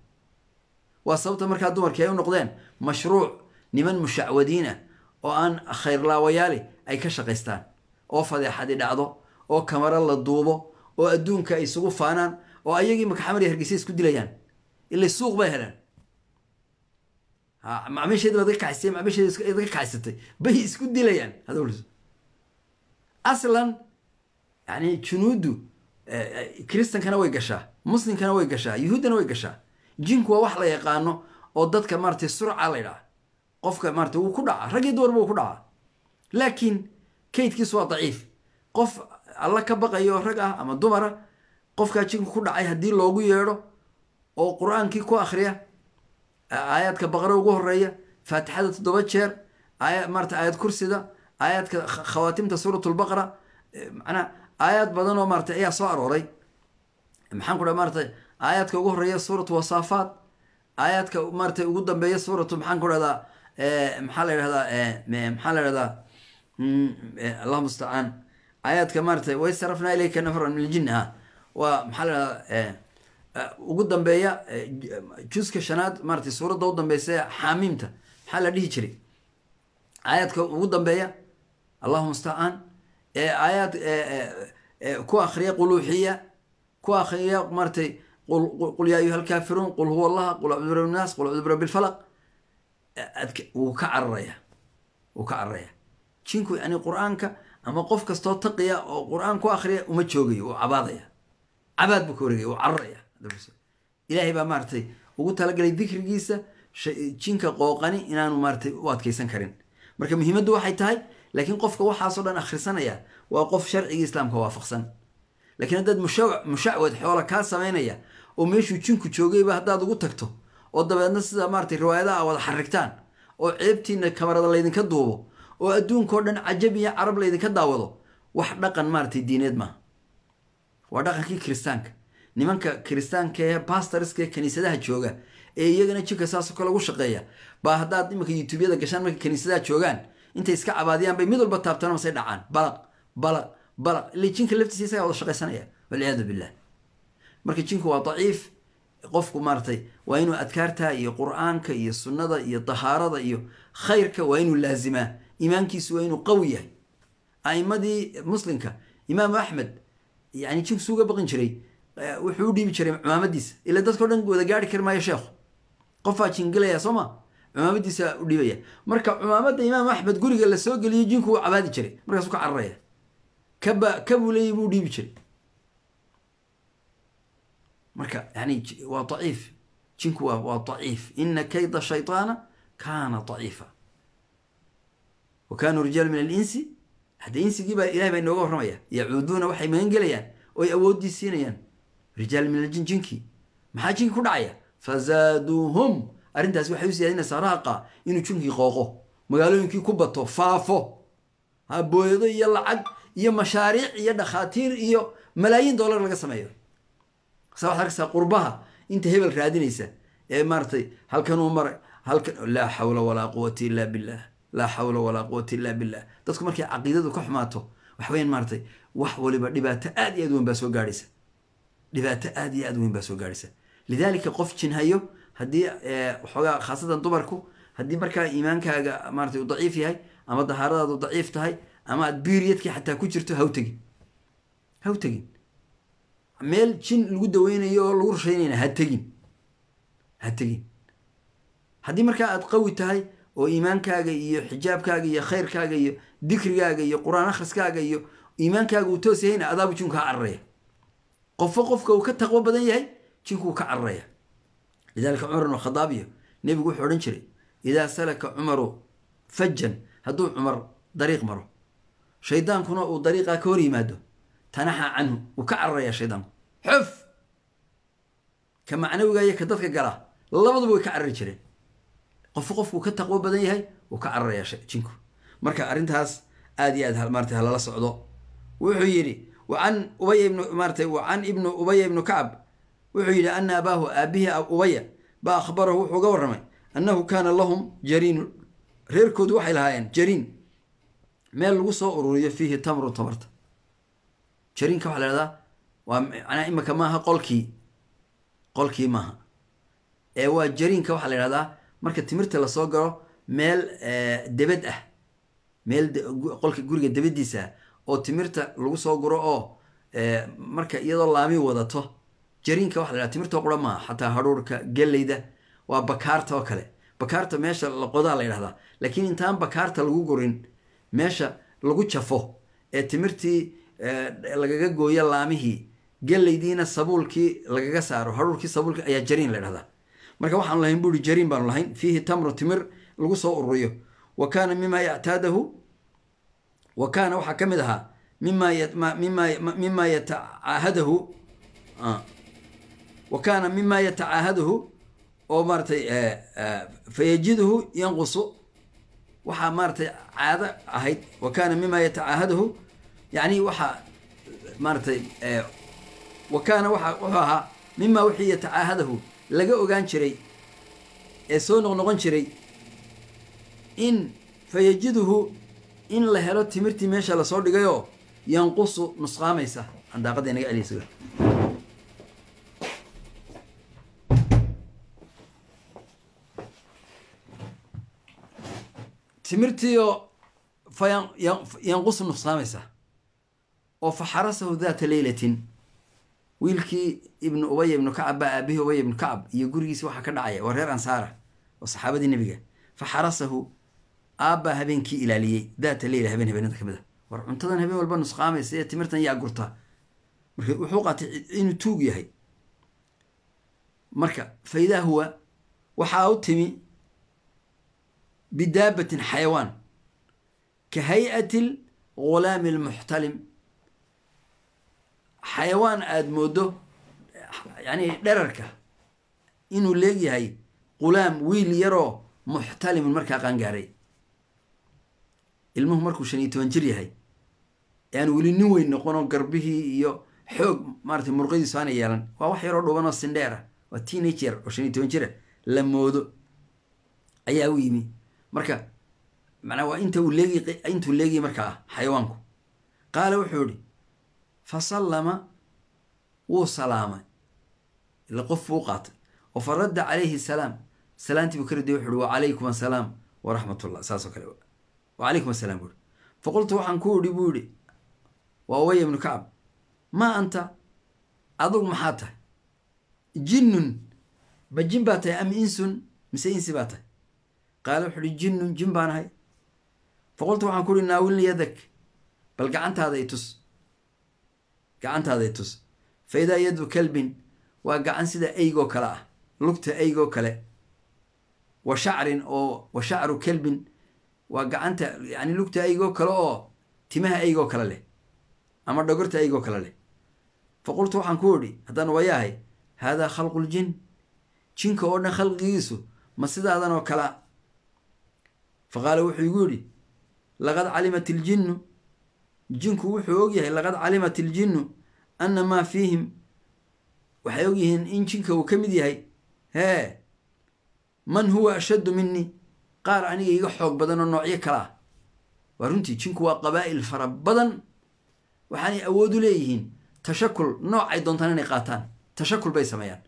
Waa sababta markaa dumarkii ay u noqdeen mashruuc niman mushacwadiin ah oo aan khayrlaawayaali ay ka shaqaystaan, oo fadeexadi dhacdo oo kamaro la duubo oo adduunka ay isugu faanaan oo ayagii makaxamar iyo Hargeysa isku dilayaan. Ilay suuq bay heleen, ha macmiisheedi baad ka kaxaysay, macmiisheedi ka kaxaysatay bay isku dilayaan. Hada aslan yani junuuddu kristankana way gashaa, muslimkana way gashaa, yuhuuddana way gashaa. Jinku waa wax la yaqaano oo dadka maaratay surca la ydhaha, qofka maarata wuu ku dhacaa, rag iyo dumarba wuu ku dhacaa, laakiin kaydkiisu waa daciif. Qof Alla ka baqayo rag ah ama dumara, qofkaa jinku ku dhacay haddii loogu yeedho oo qur-aankii ku akhriya, aayaadka Baqara ugu horeeya, Faatixada 7 jeer, maarata aayad kursida, aayaadka khawaatimta Suuratulbaqara, macnaha aayaad badan oo maarata ayaa soo arooray. Maxaan ku dhaha, maarata aayaadka ugu horeeya Suuratu Wasaafaat, aayaadka maarata ugu dambeeya suuratu, maxaan ku dhahdaa, maxaa la yidhahdaa, maxaa la yidhahdaa, Allahu mustacaan, aayaadka maarata "Waid sarafnaa ilayka nafaran min aljin", ha, waa maxaa la yidhahdaa, ugu dambeeya juska shanaad, maarata suuradda u dambeysa Xaamiimta, maxaa la dhihi jiray, aayaadka ugu dambeeya, Allahu mustacaan, aayaad ku akriya, quluuxiya ku akriya, maaratay "Qul yaa ayuha alkaafiruun", "Qul huwa Allah", "Qul acuudu birabbi nnaas", "Qul acuudu birabbi lfalaq", wuu ka cararaya, wuu ka cararaya jinku. Yani qur-aanka ama qof kastoo taqiya oo qur-aan ku akriya uma joogayo, wuu cabaadaya, cabaad buu ka wareegaya, wuu cararaya. Ilaahay baa maaratay ugu talagalay dikrigiisa jinka qooqani inaanu maaratay u adkeysan karin. Marka muhiimaddu waxay tahay, laakiin qofka waxaasoo dhan akhrisanaya waa qof sharcigii islaamka waafaqsan. Lakiin haddaad mushacwad xoola kaa samaynaya oo meeshuu jinku joogayba haddaad ugu tagto, oo dabeedna sida maaratay riwaayadaha wada xarigtaan, oo ceebtiina kamarada laydinka duubo, oo adduunkao dhan cajab iyo carab laydinka daawado, wax dhaqan maaratay diineed maaha, waa dhaqankii kiristaanka. Nimanka kiristaanka ee bastarska ee kaniisadaha jooga ee iyagana jinka saasoo kale ugu shaqeeya baa haddaad iminka YouTubeyada gashaan, markay kaniisadaha joogaan intay iska cabaadiyaan bay mid walba taabtaan, masay dhacaan, balaq balaq balaq, ila jinka laftiisa isagaa wada shaqaysanaya, walciyaadu billah. Marka jinku waa daciif. Qofku maaratay waa inuu adkaarta iyo qur-aanka iyo sunnada iyo dahaarada iyo khayrka waa inuu laazimaa, iimaankiisu waa inuu qawi yahay. A'imadii muslimka, Imaamu Axmed, yani jinku suuga baqin jiray, wuxuu u dhiibi jiray cumaamadiisa, ila dadkao dhan wada gaari kari maayo sheekhu, qofaa jingelaya soo ma, cumaamadiisa u dhiibaya. Marka cumaamadda Imaam Axmed guriga la soo geliyo, jinku wuu cabaadi jiray, markaasuu ka cararaya, kaba kabuu leeyay buu dhiibi jiray. Marka yani waa daciif jinku, waa daciif. Ina kayda shayطaana kaana daciifa. Wa kanuu rijaal min alinsi, hadda insigii baa Ilahay baa inooga warramaya, yacuuduuna, waxay magan gelayaan oy awooddii siinayaan, rijaal min aljin, jinkii. Maxaa jinki ku dhacaya? Fazaaduuhum, arrintaasi waxay u siyaadinaysaa raaqa, inuu jinkii qooqo, magaalooyinkii ku bato, faafo, booyado iyo lacag iyo mashaariic iyo dhakhaatiir iyo malaayiin dollar laga sameeyo. Sa waxad arkaysaa qurbaha inta hebel raadinaysa ee maaratay halkanuu maray, halkan, laa xawla walaa quwata illa billah, laa xawla walaa quwata illa billah. Dadku markay caqiidadu ka xumaato, waxaweyaan maaratay wax waliba dhibaato aad iyo aad weyn baa soo gaadhaysa, dhibaato aad iyo aad weyn baa soo gaadhaysa. Lidaalika qof jinhayo haddii waxoogaa, khaasatan dumarku, haddii markaa iimaankaaga maaratay uu daciif yahay ama dahaaradaadu daciif tahay ama aad periodkii xataa ku jirto, haw tegin, haw tegin meel jin lagu daweynayo oo lagu rushaynayna, ha tegin, ha tegin. Haddii markaa aad qawi tahay oo iimaankaaga iyo xijaabkaaga iyo khayrkaaga iyo dikrigaaga iyo qur-aan akhriskaaga iyo iimaankaaga uu toos yahayna, adaabu jinku kaa cararaya. Qofo qofka uu ka taqwo badan yahay, jinku uu ka cararaya. Lidalika Cumar ibn Khadaab iyo nebigu wuxuu odhan jiray: "Idaa salaka Cumaru fajan", hadduu Cumar dariiq maro, shaydaankuna uu dariiqaa ka hor yimaado, tanaxa canhu, wuu ka cararaya shaydaanku. Xuf ka macnawiga iyo ka dadka gala labaduba way ka carari jireen. Qofku qofkuu ka taqwo badan yahay wuu ka cararaya jinku. Marka arrintaas aad iyo aad maarata halala socdo. Wuxuu yidhi waan Ubaya ibnu maarata can ibnu Ubaya ibnu Kacab, wuxuu yidhi ana abaahu, aabihii Ubaya ba, akhbarahu, wuxuu ga warramay annahu kaana lahum jariinu, reerkoodu waxay lahaayeen jariin, meel lagu soo ururiyo, fiihi tamru, tamarta. Jariinka waxaa la ihahdaa waa manaa imika maaha qolkii, qolkii maaha ee waa jariinka. Waxaa la yidhahdaa marka timirta lasoo galo meel debed ah, meel qolka guriga debadiisa ah oo timirta lagu soo guro, oo marka iyadoo laami wadato. Jariinka waxa la yidhahda timirta qura maaha, xataa hadhuurka, geleyda, waa bakaarta oo kale. Bakaarta meesha la qodaa la yidhahdaa, laakiin intaan bakaarta lagu gurin meesha lagu jafo ee timirtii lagaga gooyo laamihii, geleydiina sabuulkii lagaga saaro, hadhuurkii sabuulkii, ayaa jariin la yidhahdaa. Marka waxaanu lahayn buuri jariin baanu lahayn, fiihi tamru, timir lagu soo ururiyo. Wa kaana mima yactaadahu, wa kaana waxaa ka mid ahaa mima yatacaahadahu. Wa kaana mima yatacaahaduhu oo maaratay fayajiduhu yanqusu, waxaa maaratay caado ahayd. Wa kaana mima yatacaahaduhu, yani waxaa maaratay, wa kaana waa wuxuu ahaa mima wixii yatacaahadahu laga ogaan jiray ee soo noqnoqon jiray, in fayajiduhu in la helo timirtii meesha lasoo dhigayoo yanqusu nusqaamaysa. Aan daaqadda inaga celiysa. Timirtiioo fa yanqusu nusqaamaysa oo fa xarasahu daata leylatin. Wiilkii Ibnu Ubaya Ibnu Kacab baa aabihii Ubaya Ibnu Kacab iyo gurigiisi waxaa ka dhacaya, waa reer Ansaara oo saxaabadii nebiga. Fa xarasahu, aabbaa habeenkii ilaaliyey, daata leyla, habeen habeenada kamid a. War cuntadan habeen walba nusqaamaysa ee timirtan yaa gurta? Marka wuxuu qaatay inuu tuug yahay. Marka fa idaa huwa, waxaa u timi bidaabatin, xayawaan ka hay-ati gulaami almuxtalim, xayawaan aada moodo yani dherarka inuu leegyahay qulaam, wiil yaroo muxtalimun, markaa qaangaaray. Ilmuhu markuu 15 jir yahay ee aan weli nin weyn noqonoo garbihii iyo xoog maaratay murqadiisu aana yeelan, waa wax yaroo dhubanoo sindheera, waa teenager oo 15 jira la moodo ayaa u yimi. Marka macnaa waa inta uu leegi, intuu leegiyay markaa xayawaanku. Qaala, wuxuu yihi, fa sallama, wuu salaamay, ila qof buu qaatay, oo fa radda calayhi salaam, salaantii buu ka radiyay. Wuxu uhi, wacalaykum assalaam waraxmat ullah, saas oo kale, wacalaykum assalam buu ihi. Faqultu, waxaan ku idhi buu yihi, waa Ubaya Ibnu Kacab, maa anta, adugu maxaa tahay? Jinnun, ma jin baa tahay, am insun, mise insi baa tahay? Qaala, wuxu uhi, jinnun, jin baan ahay. Faqultu, waxaan ku uhi, naawilni yadak, bal gacantaada i tus, gacantaada i tus. Fa idaa yadu kalbin, waa gacan sida eygoo kale ah, lugta eygoo kale, wa shacrin oo wa shacru kalbin, waa gacanta yani lugta eygoo kale oo timaha eygoo kale leh ama dhogorta eygoo kale leh. Fa qultu, waxaan ku idhi haddaan wayahay, haadaa khalqu ljin, jinka oo dhan khalqigiisu ma sidaadan oo kalea? Fa qaala, wuxuu igu yidhi, laqad calimat iljinnu, jinku wuxuu ogyahay, laqad calimat iljinnu ana maa fiihim, waxay ogyihiin in jinka uu ka mid yahay hee man huwa ashaddu minii, qaar aniga iga xoog badan oo noocyo kale ah. Waa runtii, jinku waa qabaa'il fara badan, waxaanay awood u leeyihiin tashakul noocay doontaan inay qaataan. Tashakul bay sameeyaan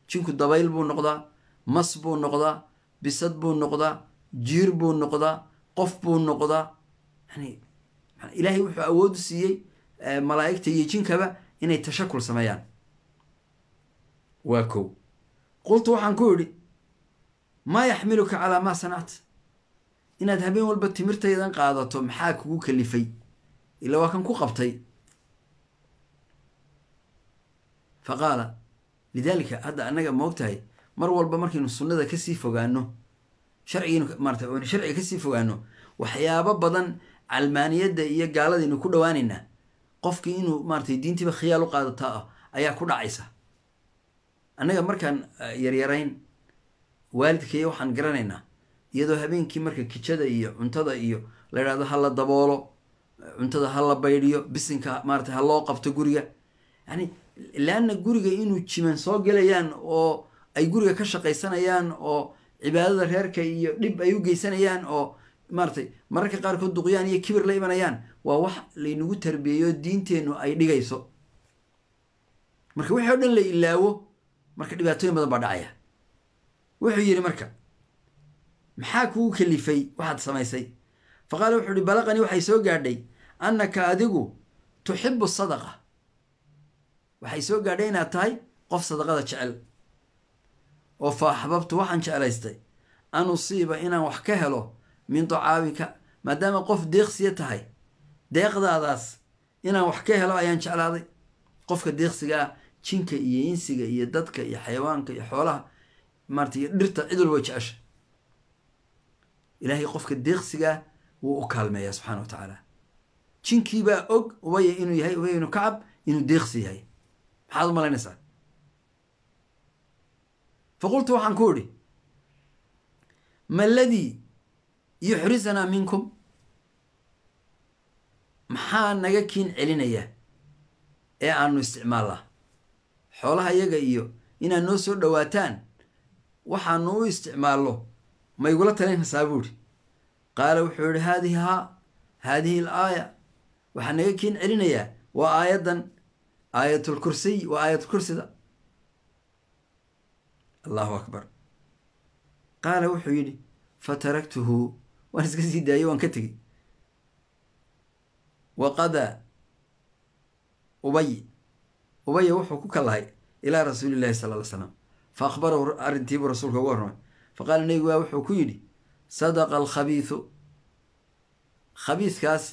jinku. Dabayl buu noqdaa, mas buu noqdaa, bisad buu noqdaa, jiir buu noqdaa, qof buu noqdaa. Yani Ilaahay wuxuu awood u siiyey malaa'igta iyo jinkaba inay tashakul sameeyaan. Waa kow. Qultu, waxaan ku idhi, maa yaxmiluka calaa maa sanacta, inaad habeen walba timirtaydan qaadato maxaa kugu kalifay? Ila waa kan ku qabtay. Fa qaala, lidaalika hadda annaga moogtahay mar walba markaynu sunnada kasii fogaano, sharcigiinu maarata aynu sharciga kasii fogaano, waxyaabo badan calmaaniyadda iyo gaaladaynu ku dhawaanaynaa. Qofkii inuu maaratay diintiiba khiyaal u qaadataa ah ayaa ku dhacaysa. Annaga markaan yaryarayn, waalidkaya waxaan garanaynaa iyadoo habeenkii marka kijada iyo cuntada iyo la idhahdo ha la daboolo cuntada, ha la baydhiyo, bisinka maarata ha loo qabto guriga, yani leanna guriga inuu jiman soo gelayaan oo ay guriga ka shaqaysanayaan oo cibaadada reerka iyo dhib ay u geysanayaan oo maaratay mararka qaarkood duqyaan iyo kibir la imanayaan. Waa wax laynagu tarbiyeeyo, diinteennu ay dhigayso. Marka wixii o dhan la ilaawo, marka dhibaatooyin badan baa dhacaya. Wuxuu yidhi, marka maxaa kugu kalifay waxaad samaysay? Fa qaala, wuxuu ihi, balaqanii, waxay soo gaadhay, annaka, adigu, tuxibu sadaqa, waxay soo gaadhay inaad tahay qof sadaqada jecel, oo fa axbabtu, waxaan jeclaystay, an usiiba, inaan wax ka helo, min tacaamika, maadaama qof deeqsiya tahay, deeqdaadaas inaan wax ka helo ayaan jeclaaday. Qofka deeqsiga ah jinka iyo insiga iyo dadka iyo xayawaanka iyo xoolaha maarata iyo dhirta, cid walba way jecesha. Ilaahay qofka deeqsigaa wuu u kaalmeeyaa subxana wa tacaala. Jinkiibaa og Ubaya inuu yahay, Ubaya Ibnu Kacab inuu deeqsi yahay. Maxaad u malaynaysaa? Faqultu waxaan ku idhi, ma aladii yuxrisanaa minkum, maxaa naga kiin celinaya ee aanu isticmaallaa xoolaha yaga iyo inaad noo soo dhowaataan, waxaanu u isticmaallo ma igula talinaysaa buuhi. Qaala wuxuu yihi, haadihi haa haadihi al aaya, waxaa naga kiin celinayaa waa aayaddan aayatulkursiy, waa aayatulkursida. Allahu akbar. Qaala wuxuu yidhi, fataraktuhu, waan iska sii daayey, waan ka tegey. Waqadaa Ubay, Ubaya wuxuu ku kallahay ilaa rasuuli llahi sala ly slam, fa akhbarahu, arrintiibuu rasuulka uga warramay. Faqaala, nebigu waa wuxuu ku yidhi, sadaqa alkhabiisu, khabiiskaas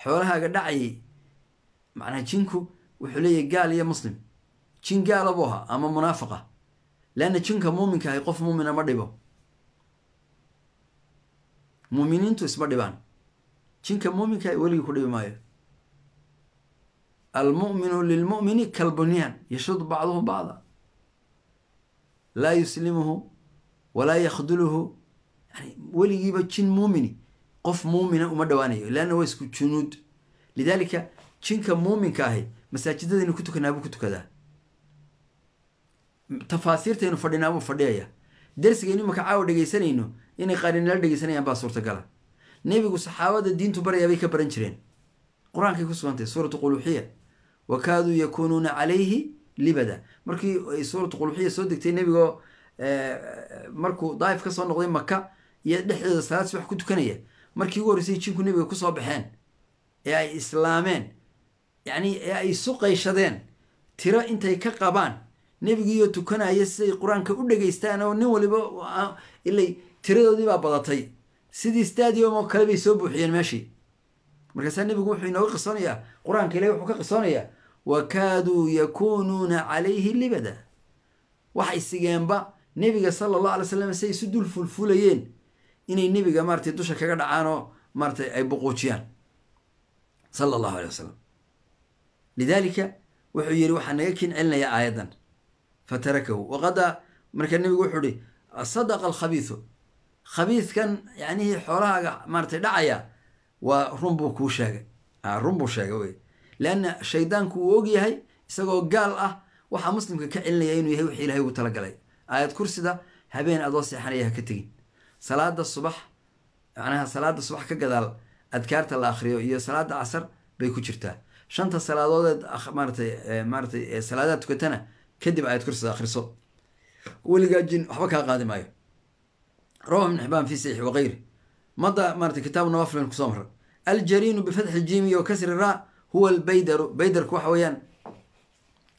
xoolahaaga dhacayay. Macnaha jinku wuxuu leeyahy gaal iyo muslim, jin gaala buu ahaa ama munaafiqa, leanna jinka muuminka ahi qof muumina ma dhibo, muuminiintu isma dhibaan, jinka muuminka ahi weligii ku dhibi maayo. Almu'minu lilmu'mini kalbunyaan yashudu bacduhu bacda, laa yuslimuhu walaa yakhduluhu, yani weligiiba jin muumini qof muumina uma dhowaanayo, leanna waa isku junuud. Lidaalika jinka muuminka ahi masaajidadaynu ku tukanaa buu ku tukadaa, tafaasiirtaynu fadhinaa buu fadhiyaya, darsigaynu imaka caawa dhegaysanayno inay qaarinala dhegaysanayaan baa suurtagala. Nebigu saxaabada diintu barayaa bay ka baran jireen, qur-aankay ku sugantay suuratu quluuxiya, wakaaduu yakuunuuna calayhi libada. Markii ay suuratu quluuxiya soo degtay, nebigoo markuu Daaif ka soo noqday Maka iyo dhexdeeda salaad subax ku tukanaya, markii ugu horreysay jinku nebiga kusoo baxeen ee ay islaameen, yacni ee ay isu qayshadeen tiro intay ka qabaan nebigiiyo tukanaya siday qur-aanka u dhegaystaan, oo nin waliba ilay tiradoodii baa badatay, sidii stadium oo kale bay soo buuxiyeen meeshii. Markaasaa nebigu wuxuu inooga qisoonayaa qur-aanka ilahi, wuxuu ka qisoonayaa wakaaduu yakuunuuna calayhi libada, waxay sigeenba nebiga sala allahu alay slam say isu dul fulfulayeen inay nebiga maaratay dusha kaga dhacaan oo maaratay ay buquujiyaan sala allahu alay wasalam. Lidaalika wuxuu yidhi, waxaa naga kin celinayaa aayaddan. Fatarakahu waqadaa. Marka nebigu wuxuu ihi, sadaqa alkhabiisu, khabiiskan yacnihii xoolahaaga maaratay dhacaya waa run buu kuu sheegay, run buu sheegay wey, leanna shaydaanku wuu og yahay isagoo gaal ah waxaa muslimka ka celinaya inuu yahay wixii ilahay ugu talagalay. Aayad kursida habeen adoo seexanaya ha ka tegin, salaada subax, macnaha salaada subax ka gadaal adkaarta la akhriyo iyo salaada casar bay ku jirtaa. Shanta salaadood maaratay salaadaha tukatana kadib aayad kursida akhriso, weligaa jin waxba kaa qaadi maayo. Rawahu Ibn Xibaan fi saxiix wakayri, mada maratay kitaabu nawafilin kusoo mara. Aljariinu bifatxi ljimi wa kasri ra huwa albaydaru. Baydarku waxa weeyaan,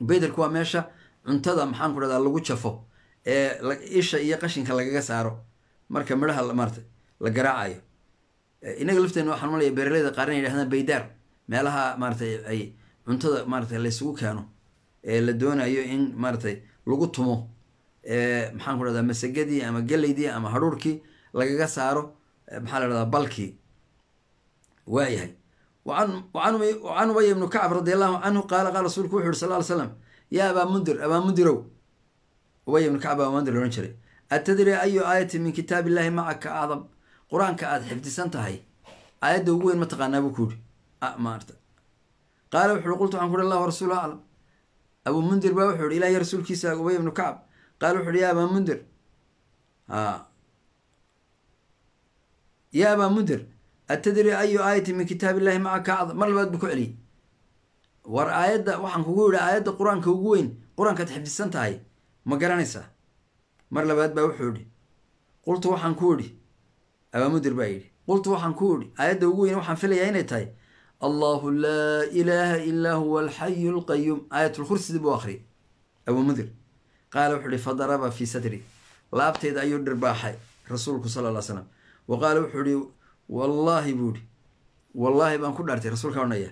baydarku waa meesha cuntada maxaan ku dhahdaa lagu jafo ee isha iyo qashinka lagaga saaro marka midhaha maarata la garaacayo. Inaga lafteena waxaan malaya beeraleyda qaar inay yidhahdaan baydaar, meelaha maaratay ay cuntada maaratay laysugu keeno ee la doonayo in maaratay lagu tumo, maxaan ku dhahdaa masagadii ama geleydii ama hadhuurkii lagaga saaro, maxaa la dhahdaa balkii. Waayahay. Wacan Ubay ibnu Kacb radi allahu canhu qaala, qaala rasuulku wuxu yuri sal ly slam, yaa Abaa Mundir, Abaa Mundirow, Ubay ibnu Kacb Abaa Mundir ohan jiray, atadri ayu aayatin min kitaab illahi macaka acdam? Qur-aanka aada xifdisan tahay aayadda ugu weyn ma taqaanaa buu ku yidhi maarata. Qaala wuxu uhi, qultu waxaan ku uhi, Allah warasuulu aclam. Abuu Mundir baa wuxuu yihi, ilahiy rasuulkiisa Ubay ibnu Kacb. Qaala wuxu uhi, ya Abaa Mundir, ya Abaa Mundir, atadri ayu aayatin min kitaab illahi macaka acdam? Mar labaad buu ku celiyey, war aayadda waxaan kugu yidhi aayadda qur-aanka ugu weyn qur-aankaad xifdisan tahay ma garanaysaa? Mar labaad baa wuxuu yihi, qultu waxaan ku idhi, Abaa Mundir baa yidhi, qultu waxaan ku idhi, aayadda ugu weyn waxaan filayaa inay tahay allahu laa ilaaha ilaa huwa alxayu alqayuum. Aayatulkursidii buu akhriyay Abuu Mundir. Qaala wuxuu ihi, fadaraba fii sadri, laabtayda ayuu dhirbaaxay rasuulku sala ly slam, wa qaala wuxuu ihi, wallaahi buu ihi, wallaahi baan ku dhaartay, rasuulka odhanaya,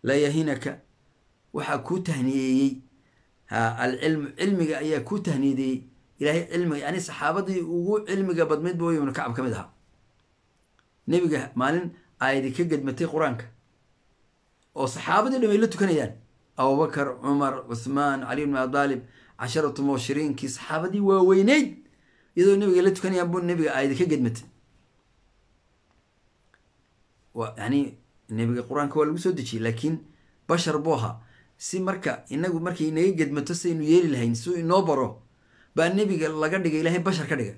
laa yahinaka, waxaa kuu tahniyeeyey ha alcilmu, cilmiga ayaa kuu tahniyadeeyey ilaahay cilmiga. Yani saxaabadii ugu cilmiga badnayd bu Ibnu Kacab ka mid ahaa. Nebiga maalin aayadi ka gedmatay qur-aanka oo saxaabadii dham ay la tukanayaan, Abubakar, Cumar, Cuthmaan, Cali bn Abi Aalib, Casharatu mubashiriinkii, saxaabadii waaweyneyd, iyadoo nabiga la tukanayaan buu nabiga aayadi ka gedmatay. Yani nebiga qur-aanka waa lagu soo dejiyey, laakiin bashar buu ahaa. Si marka inagu markay inaga gedmato saynu yeeli lahayn, siuu inoo baro baa nebiga laga dhigay, ilaahay bashar ka dhigay,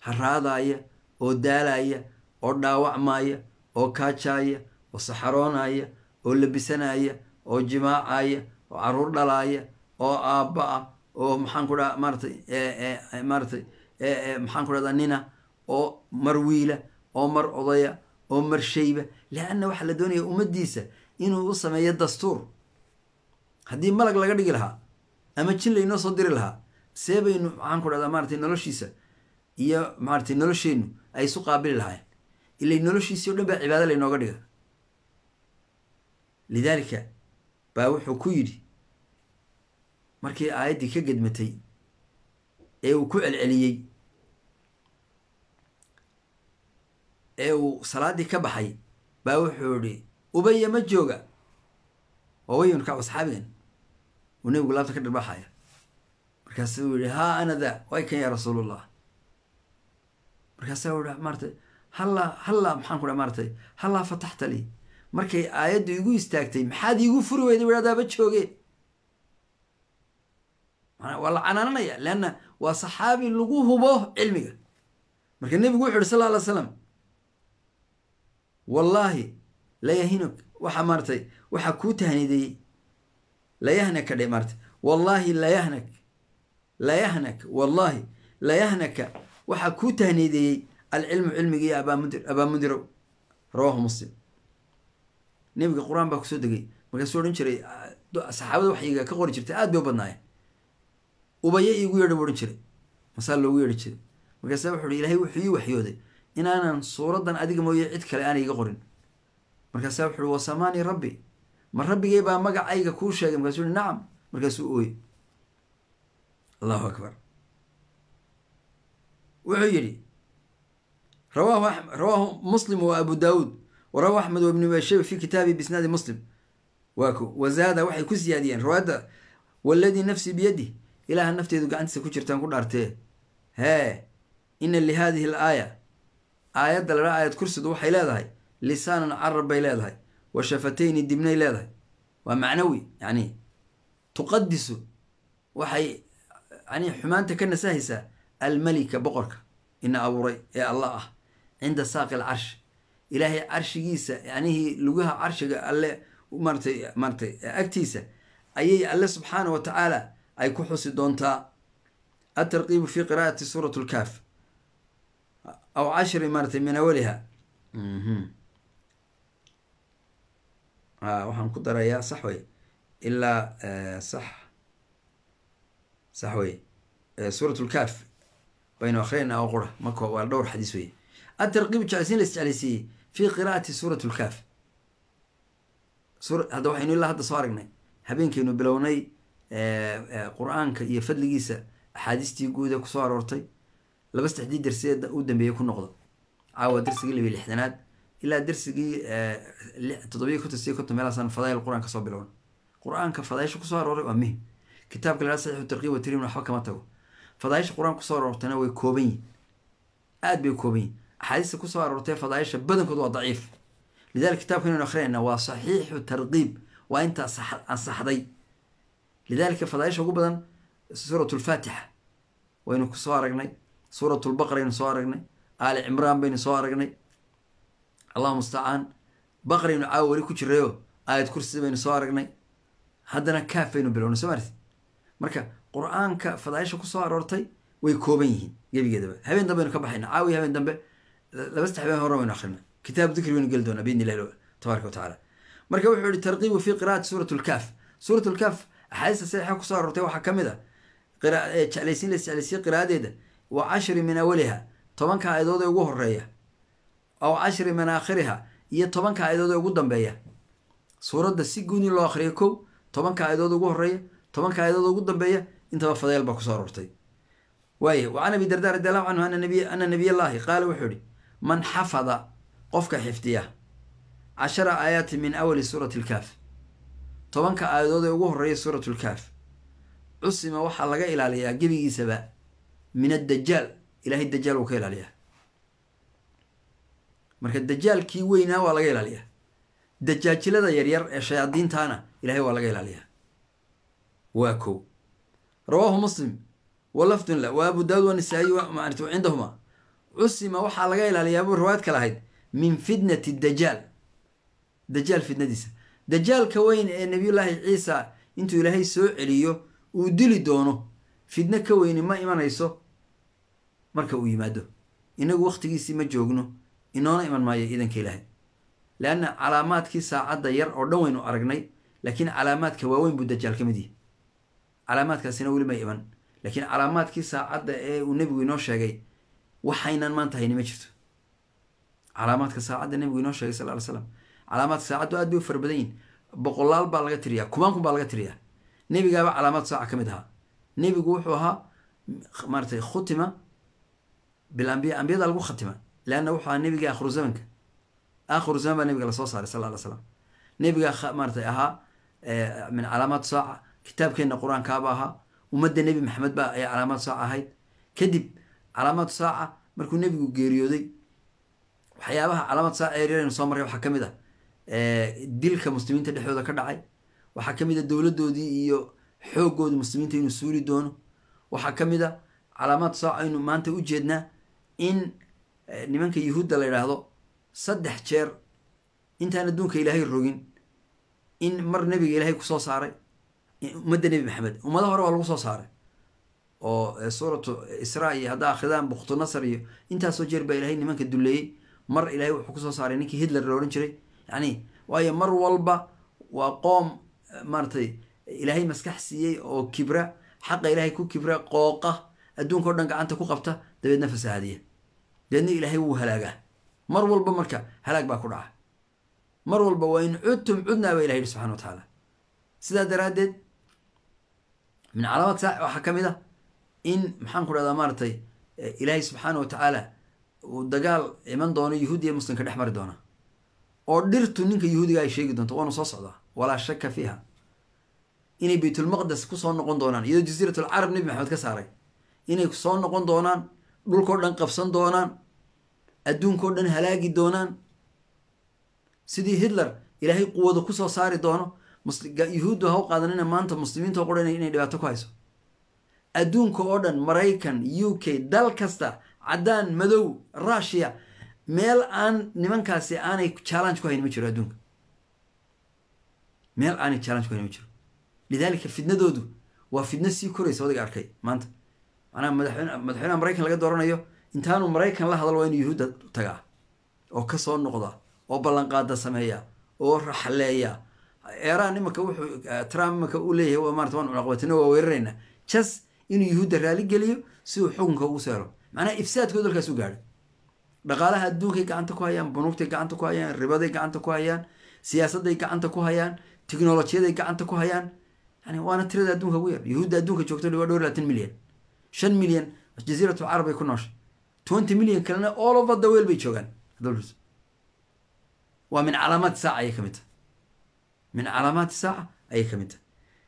haraadaaya oo daalaya oo dhaawacmaaya oo kaajaaya oo saxaroonaya oo labisanaya oo jimaacaya oo caruur dhalaaya oo aabba ah oo maxaan ku dhaha maaratay maaratay maxaan ku dhahdaa nina oo mar wiila oo mar odaya oo mar shayba, leanna waxaa la doonaya ummaddiisa inuu u sameeyo dastuur. Haddii malag laga dhigi lahaa ama jin laynoo soo diri lahaa, see baynu maxaan ku dhahdaa maaratay noloshiisa iyo maaratay nolosheennu ay isu qaabili lahaayeen? Ilay noloshiisii o dhan baa cibaado laynooga dhiga. Lidaalika baa wuxuu ku yidhi markii aayaddii ka gedmatay ee uu ku celceliyey ee uu salaaddii ka baxay, baa wuxuu yihi: "Ubaya ma jooga?" Waa Ubay ibnu Kacb, saxaabigan uu nebigu laabta ka dharbaaxaya. Markaasuu yihi: "Haa, ana daa, way kan yaa Rasuulullah." Markaasaa u yihi maaratay: "Hallaa, hallaa, maxaan ku dhaha maaratay, hallaa fataxta lii? Markay aayaddu igu istaagtay maxaad iigu furi weyday?" Adaaba jooge. Waa la canaananaya, leanna waa saxaabi lagu hubo cilmiga. Marka nebigu wuxu uhi sal lla alay slam: "Wallaahi layahinuk, waxaa maaratay waxaa kuu tahniideeyey layahnaka dhe maaratay, wallaahi layahnak, layahnak, wallaahi layahnaka, waxaa kuu tahniideeyey alcilmu, cilmiga, iyo Abaamundir, Abaamundirow." Rawaahu Muslim. Nebiga qur-aan baa kusoo degay, markaasuu odhan jiray saxaabada waxyiga ka qori jirtay aad bay u badnaayeen: "Ubaye iigu yeedha," buu odhan jiray. Masaa loogu yeedhi jiray. Markaasa wuxu uhi: "Ilahay wuxuu ii waxyooday inaanan suuraddan adiga mooye cid kale aanay iga qorin." Markaasaa wuxu uhi: "Wasamaanii rabbi, ma rabbigay baa magacayga kuu sheegay?" Markaasuu uhi: "Nacam." Markaasuu ooye. Allahu akbar. Wuxuu yidhi: Rawaahu Muslim wa Abu Daawuud, warawahu Axmed wa Ibnu abi Shayba fi kitaabihi bisnaadi Muslim. Waa ko wazaada, waxay ku siyaadiyeen riwaayadda: "Waladii nafsii biyadih, ilaaha nafteedu gacantiisa ku jirtaan ku dhaartee, hee, ina lihadihi alaaya, aayadda ladhaa aayad kursidu waxay leedahay lisaanan, carab bay leedahay, wa shafatayni, dibnay leedahay." Waa macnawi, yani tuqadisu, waxay yani xumaanta ka nasahaysaa, almalika, boqorka ina abuuray ee Allah ah, cinda saaqi alcarsh, ilaahay carshigiisa, yanihii lugaha carshiga alle maaratay agtiisa ayay alle subxaana wa tacaala ay ku xusi doontaa. Atarqiibu fi qira'ati suurat lkaaf aw cashri maaratay min awaliha. Waxaan ku darayaa, sax wey, ilaa sax wey, suurat lkaaf baynu akrinayna oo qura marka waa dhowr xadiis wey. Atarqiibu, jeclaysiin la isjeclaysiiyey, fi qira'ati suurat lkaaf. Hadda waxaynu ilaa hadda soo aragnay habeenkaynu bilownay qur-aanka iyo fadligiisa, axaadiistii guuda kusoo aroortay. Laba saddexdii darsiyeeda u dambeeyey ku noqdo. Caawa darsigii 62aad ilaa darsigii 57 siyo 50 meelaasaan fadaayil qur-aan kasoo bilowna. Qur-aanka fadaaisha kusoo arooray waa muhim. Kitaabka la Saxiixu Tarqiib wa Tarhiib waxba kama tago. Fadaaisha qur-aanka kusoo aroortayna way kooban yihin, aad bay kooban yihin. Axaadiista kusoo aroortay fadaaisha badankood waa daciif. Lidalika kitabka inaynu akrinayna waa Saxiixu Tarqiib, waa inta ansaxday. Lidalika fadaaisha ugu badan suurat lfaatixa waynu kusoo aragnay, suurat lbaqara aynu soo aragnay, Aali Cimraan baynu soo aragnay, Allahu mustacaan, baqraynu caawa weli ku jirayo, aayad kursi baynu soo aragnay, haddana kaaf baynu bilownay. Soo maarti marka qur-aanka fadaaisha kusoo aroortay way kooban yihiin gebigeedaba. Habeen dambe baynu ka baxayna, caawiya habeen dambe, laba saddex habeen hore waynu akrinay. Kitaabu dikri baynu geli doonaa biidni illahi tabaraka wa tacaala. Marka wuxuu yihi: tarqiibu fi qira'ati suurat lkaaf. Suurat lkaaf axaadiista saxiixa kusoo aroortay waxaa ka mid a jeclaysiin la isjeclaysiiye qira'adeeda, wa cashri min awaliha, 10ka aayadood ee ugu horeeya, aw cashri min aakhiriha, iyo 10ka aayadood ee ugu dambeeya. Suuradda si guud in loo akriyo kow, 10ka aayadood ugu horeeya, 10ka aayadood ugu dambeeya, intaba fadayl baa kusoo aroortay. Waaya wa can Abi Darda radi allahu canhu ana nabiy allahi qaala, wuxuu yihi: "Man xafada, qofka xifdiya, 10 aayaati min awali suurati lkaaf, 10ka aayadood ee ugu horeeya suurat lkaaf, Cusima waxaa laga ilaaliyaa gebigiisaba min addajaal, ilahay dajaal wuu ka ilaaliyaa. Marka dajaalkii weynaa waa laga ilaaliyaa, dajaajilada yaryar ee shayaadiintaana ilahay waa laga ilaaliyaa. Waa kow. Rawaahu Muslim wa lafdun la wa Abu Daawud wa Nisaayi cindahuma. Cusima waxaa laga ilaaliyaa buu riwaayad kale ahayd min fitnati dajaal, dajaal fitnadiisa, dajaalka weyn ee Nabiyullaahi Ciisa intuu Ilaahay soo celiyo uu dili doono. Fitno ka weyni ma imanayso marka uu yimaado. Inagu waktigiisii ma joogno, inoona iman maayo iidanka Ilaahay, leanna calaamaadkii saacadda yar oo dhan waynu aragnay, laakiin calaamaadka waaweyn buu dajaal ka mid yahay. Calaamaadkaasina weli may iman, laakiin calaamaadkii saacadda ee uu nebigu inoo sheegay waxaynan maanta hayni ma jirto. Calaamaadka saacadda nebigu inoo sheegay sal ly slam, calaamaadka saacaddu aad bay u fara badan yihin, boqolaal baa laga tiriyaa, kumaan kun baa laga tiriyaa. Nebigaaba calaamaad saaca ka mid ahaa. Nebigu wuxuu ahaa maaratay khutima bilambiya, ambiyada lagu khatima, leanna wuxuu ahaa nebiga aakhiru zamanka. Aakhiru zaman baa nebiga lasoo saaray sal ly slam. Nebigaa maaratay ahaa min calaamaad saaca, kitaabkeenna qur-aankaaba ahaa, ummadda Nebi Maxamed baa ayaa calaamaad saaca ahayd. Kadib calaamaad saaca markuu nebigu geeriyooday, waxyaabaha calaamaad saaca yaryaraynu soo marray waxaa ka mid ah dilka muslimiinta dhexdooda ka dhacay, waxaa ka mid a dowladdoodii iyo xooggoodii muslimiinta inuu suuli doono, waxaa ka mid a calaamaad saaca aynu maanta u jeednaa in nimanka Yuhuudda la yidhaahdo 3 jeer intaan adduunka Ilaahay rogin in mar nebiga Ilaahay kusoo saaray ummadda Nebi Maxamed. Ummada hore waa lagu soo saaray oo suuratu Israa iyo haddaa akhridaan Bukhtunasar iyo intaasoo jeer baa Ilahay nimanka duleeyey. Mar Ilahay wuxuu kusoo saaray ninkii Hitler la odhan jiray, yacni waayo mar walba waa qoom maaratay Ilaahay maskax siiyey oo kibra, xaqa Ilaahay ku kibra, qooqa, adduunka o dhan gacanta ku qabta, dabeedna fasahaadiya, dabeedna Ilaahay wuu halaagaa mar walba. Marka halaag baa ku dhaca mar walba. Waa in cudtum cudnaa baa Ilahay yihi subxana wa tacaala. Sidaa daraaddeed min calaamaad saac waxaa ka mid ah in maxaan ku dhahdaa maaratay Ilaahay subxaana wa tacaala uu dagaal iman doono yuhuudiya muslimka dhex mari doona, oo dhirtu ninka yuhuudiga ay sheegi doonto, waanu soo socdaa, walaa shaka fiiha, inay Baytulmaqdes kusoo noqon doonaan iyadoo Jasiiratul Carab Nebi Maxamed ka saaray, inay soo noqon doonaan, dhulkao dhan qabsan doonaan, adduunkao dhan halaagi doonaan, sidii Hitler Ilaahay quwada kusoo saari doono. Yuhuuddu ha u qaadanina maanta muslimiinta oo qura inay dhibaato ku hayso. Adduunka oo dhan, Maraykan, UK, dal kasta, caddaan, madow, Russia, meel aan nimankaasi aanay challenge ku hayn ma jiro adduunka, meel aanay challenge ku hayn ma jiro. Lidaalika fidnadoodu waa fidno sii koraysa. Wadiga arkay maanta macnaha madaxweynaha Maraykan laga dooranayo intaanu Maraykan la hadal waa inuu Yuhuudda tagaa oo kasoo noqda oo ballanqaada sameeya oo raxleeya. Eraan imanka wuxuu Trump imanka u leeyahay waa maarata waan cunaqabatino, waa weerarayna, just inuu Yuhuudda raali geliyo si uu xukunka ugu seero. Macnaha ifsaadkooda dalkaas u gaadhay, dhaqaalaha adduunkay gacanta ku hayaan, bunuugtay gacanta ku hayaan, ribaday gacanta ku hayaan, siyaasadday gacanta ku hayaan, tiknolojiyaday gacanta ku hayaan. Yani waana tirada adduunka ugu yar. Yuhuudda adduunka joogto waa dhowr 20 milyan, 5 milyan Jasiiratul Carab bay ku nooshay, 20 milyan kalena all over the world bay joogaan. Waa min calaamaat saaca ayay ka mid tahay, min calaamaati saaca ayay ka mid tahay.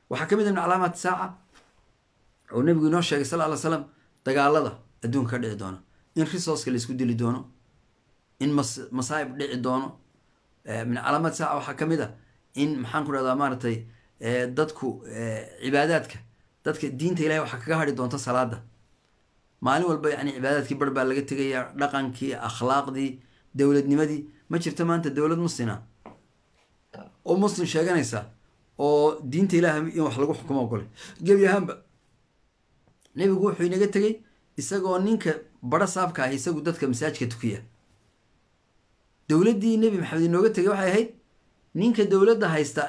Waxaa ka mid ah min calaamaati saaca oo nebigu inoo sheegay sal ly slam dagaalada adduunka ka dhici doona, in resourceka la isku dili doono, in masaa'ib dhici doono. Min calaamaat saaca waxaa ka mid a in maxaan ku dhahdaa maaratay dadku cibaadaadka, dadka diinta Ilahay waxaa kaga hadhi doonta salaada maalin walba. Yani cibaadaadkii bar baa laga tegayaa, dhaqankii, akhlaaqdii, dowladnimadii. Ma jirto maanta dowlad muslina oo muslim sheeganaysa oo diinta Ilaah in wax lagu xukumo ogole gebi ahaanba. Nebigu wuxuu inaga tegey isagoo ninka bara saabka ah isagu dadka masaajidka tukiya. Dowladdii Nebi Maxamed inooga tegay waxay ahayd ninka dowladda haysta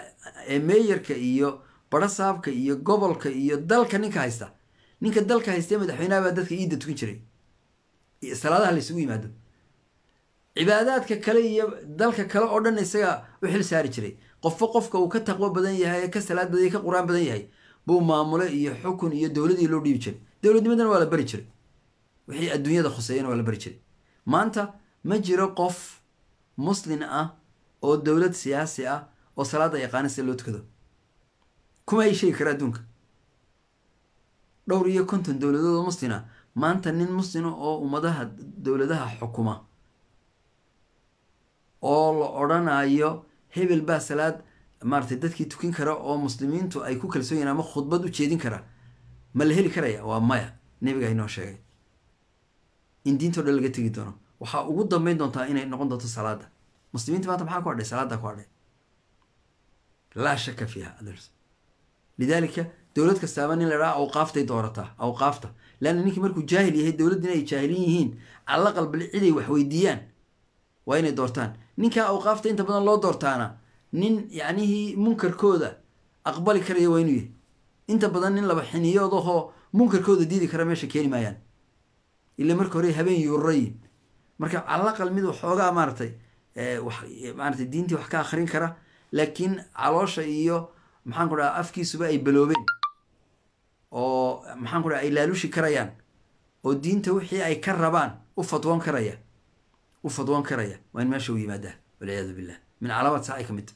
ee meeyarka iyo bara saabka iyo gobolka iyo dalka ninka haysta, ninka dalka haysta ee madaxweynaha baa dadka iidda tukin jiray, salaadaha la isugu yimaado, cibaadaadka kale iyo dalka kale oo dhan isagaa u xil saari jiray. Qofba qofka uu ka taqwo badan yahay, ka salaad badan yahay, ka qur-aan badan yahay buu maamule iyo xukun iyo dowladii loo dhiibi jiray. Dowladnimadana waa la bari jiray, wixii adduunyada khuseeyana waa la bari jiray. Maanta ma jiro qof muslin ah oo dowlad siyaasi ah oo salaada yaqaana sida loo tukado, kuma ay sheegi kara adduunka. Dhowr iyo 50 dowladood oo muslina maanta nin muslina oo ummadaha dowladaha xukuma oo la odhanayo hebel baa salaad maaratay dadkii tukin kara oo muslimiintu ay ku kalsoon yihiin ama khudbad u jeedin kara, ma la heli karaya? Waa maya. Nebiga inoo sheegay in diintao dhan laga tegi doono. Waxaa ugu dambeyn doontaa inay noqon doonto salaada. Muslimiinta maanta maxaa ku hadhay? Salaada ku hadhay, laa shaka fiiha. Lidaalika dowlad kastaaba nin la dhaha awqaaftay doorataa, awqaafta, leanna ninkii markuu jaahil yahay, dowladdina ay jaahilin yihiin, calaqal bal ciday wax weydiiyaan waa inay doortaan. Ninkaa awqaafta inta badan loo doortaana nin yacnihii munkarkooda aqbali karaya waa inuu yahay. Inta badan nin laba xiniyoodahoo munkarkooda diidi kara meesha keeni maayaan, ila marka hore habeen yuurayin. Marka calaqal mid waxoogaa maaratay maaratay diintii wax ka akrin kara, laakiin caloosha iyo maxaan ku dhaha afkiisuba ay baloobeen oo maxaan ku dhaha ay laalushi karayaan oo diinta wixii ay ka rabaan u fatwoon karaya, u fadwoon karaya, waa in meesha u yimaadaa, walciyaadu billah. Min calaamaad saaca ay ka mid.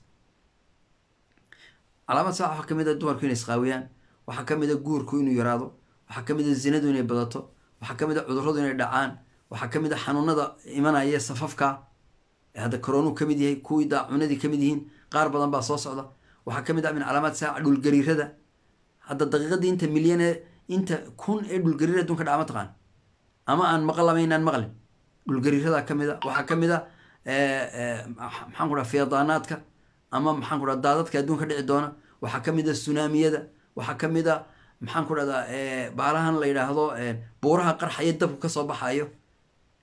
Calaamad saaca waxaa kamid a dumarku inay isqaawiyaan, waxaa kamid a guurku inuu yaraado, waxaa kamid a zinadu inay badato, waxaa kamid a cudurradu inay dhacaan, waxaa kamid a xanuunada imanaya safafka hadda koronuu kamid yahay, kuwii daacunadii kamid yihiin, qaar badan baa soo socda. Waxaa kamid ah min calaamaad saaca dhulgariirada. Hadda daqiiqadii inta milyan ee inta kun ee dhulgariir adduunka dhaca ma taqaan, ama aan maqal ama inaan maqlin, dhulgariirada kamid a. Waxaa kamid a maxaan ku dhaha fiyadaanaadka ama maxaan ku dhaha daadadka adduunka dhici doona. Waxaa kamid a sunaamiyada. Waxaa kamid a maxaan ku dhahdaa baalahan la yidhaahdo buuraha qarxaya dabku kasoo baxayo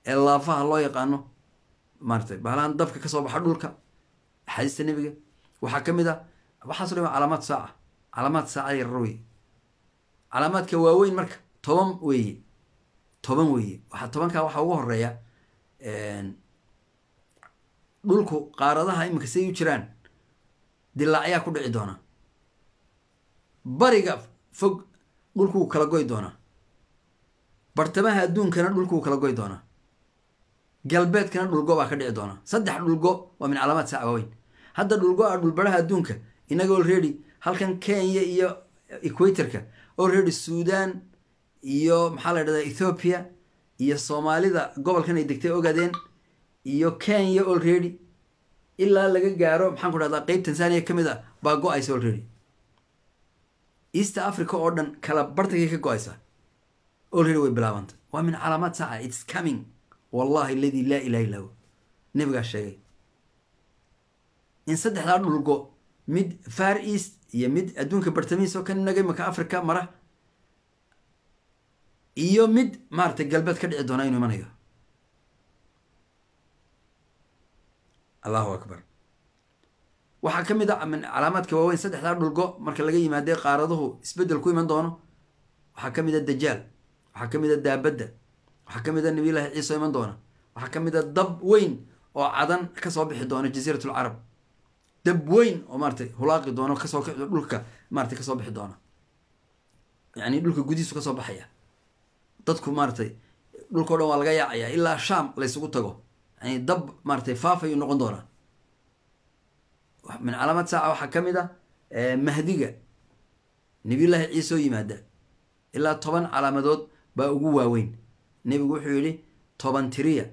ee laafaha loo yaqaano, maaratay baalahan dabka kasoo baxa dhulka, axaadiista nebiga. Waxaa kamid a waxaaso dhan waa calaamaad saaca, calaamaad saaca yarar wey. Calaamaadka waaweyn marka 10 weeye, 10 weeye. Waxaa 10-kaa waxaa ugu horeeya dhulku qaaradaha iminka siday u jiraan dilaacyaa ku dhici doona. Bariga fog dhulkuu kala goy doonaa, bartamaha adduunkana dhulkuu kala goy doonaa, galbeedkana dhulgo baa ka dhici doona. 3 dhulgo waa min calaamaad saaca waaweyn. Hadda dhulgo a dhulbaraha adduunka inaga already halkan Kenya iyo equatorka already, Sudan iyo maxaa la dhahdaa Ethiopia iyo Soomaalida gobolkan ay degtay ogaadeen iyo Kenya already ilaa laga gaaro maxaan ku dhahdaa qeyb Tanzania kamid a baa go-aysa already. East Africa oo dhan kala bartagay ka go-aysa already, way bilaabantay. Waa min calaamaad saaca, it's coming, wallahi aladi laa ilaha illa hu. Nebigaa sheegay in 3-daa dhulgo, mid Far East iyo mid adduunka bartamihiisa oo kan inaga imaka Africa mara iyo mid maaratay galbeed ka dhici doona inuu imanayo. Allahu akbar. Waxaa ka mid a min calaamaadka waaweyn 3-daa dhulgo marka laga yimaadee qaaraduhu isbeddel ku iman doono, waxaa ka mid a Dajaal, waxaa ka mid a daabadda, waxaa ka mid a Nabiyullaahi Ciise oo iman doona, waxaa ka mid a dab weyn oo Cadan kasoo bixi doona, Jasiirat Alcarab, dab weyn oo maaratay hulaaqi doono, kasoo dhulka maaratay kasoo bixi doona, yani dhulka gudihiisu kasoo baxaya. Dadku maaratay dhulka o dhan waa laga yaacaya ilaa Sham laysugu tago, yani dab maaratay faafayuu noqon doonaa. Min calaamaad saaca waxaa ka mid a Mahdiga, Nabiyullaahi Ciise oo yimaada. Ilaa 10 calaamadood baa ugu waaweyn. Nebigu wuxuu yidhi 10 tiriya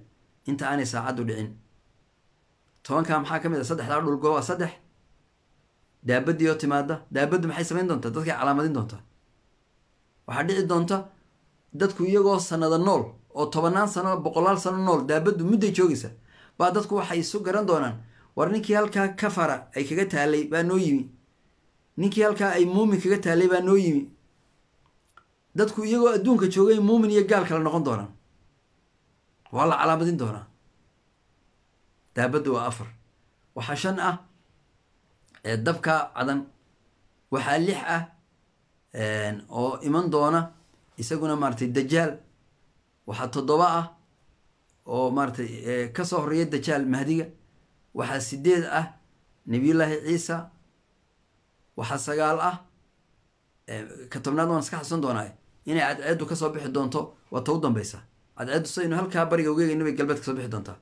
inta aanay saacaddu dhicin. 10-kaa maxaa ka mid a? 3-daa dhulgo waa 3, daabadii oo timaada. Daabaddu maxay samayn doontaa? Dadkay calaamadin doontaa. Waxaa dhici doonta dadku iyagoo sanada nool oo tobannaan sano, boqolaal sano nool, daabaddu mudday joogaysa, baa dadku waxay isu garan doonaan, war ninkii halkaa kafara ay kaga taalay baa noo yimi, ninkii halkaa ay muumin kaga taalay baa noo yimi. Dadku iyagoo adduunka joogay muumin iyo gaal kala noqon doonaan, waa la calaamadin doonaa. Daabaddu waa 4. Waxaa 5 ah dabka Cadan. Waxaa 6 ah oo iman doona isaguna maaratay Dajaal. Waxaa 7 ah oo maaratay kasoo horeeya Dajaal Mahdiga. Waxaa 8 ah Nabiyullaahi Ciisa. Waxaa 9 ah, ka 10aad waan iska xasuusan doonaa, inay cadceeddu kasoo bixi doonto. Waa ta u dambeysa. Cadceeddu saynu halkaa bariga ugeegayna bay galbeed kasoo bixi doontaa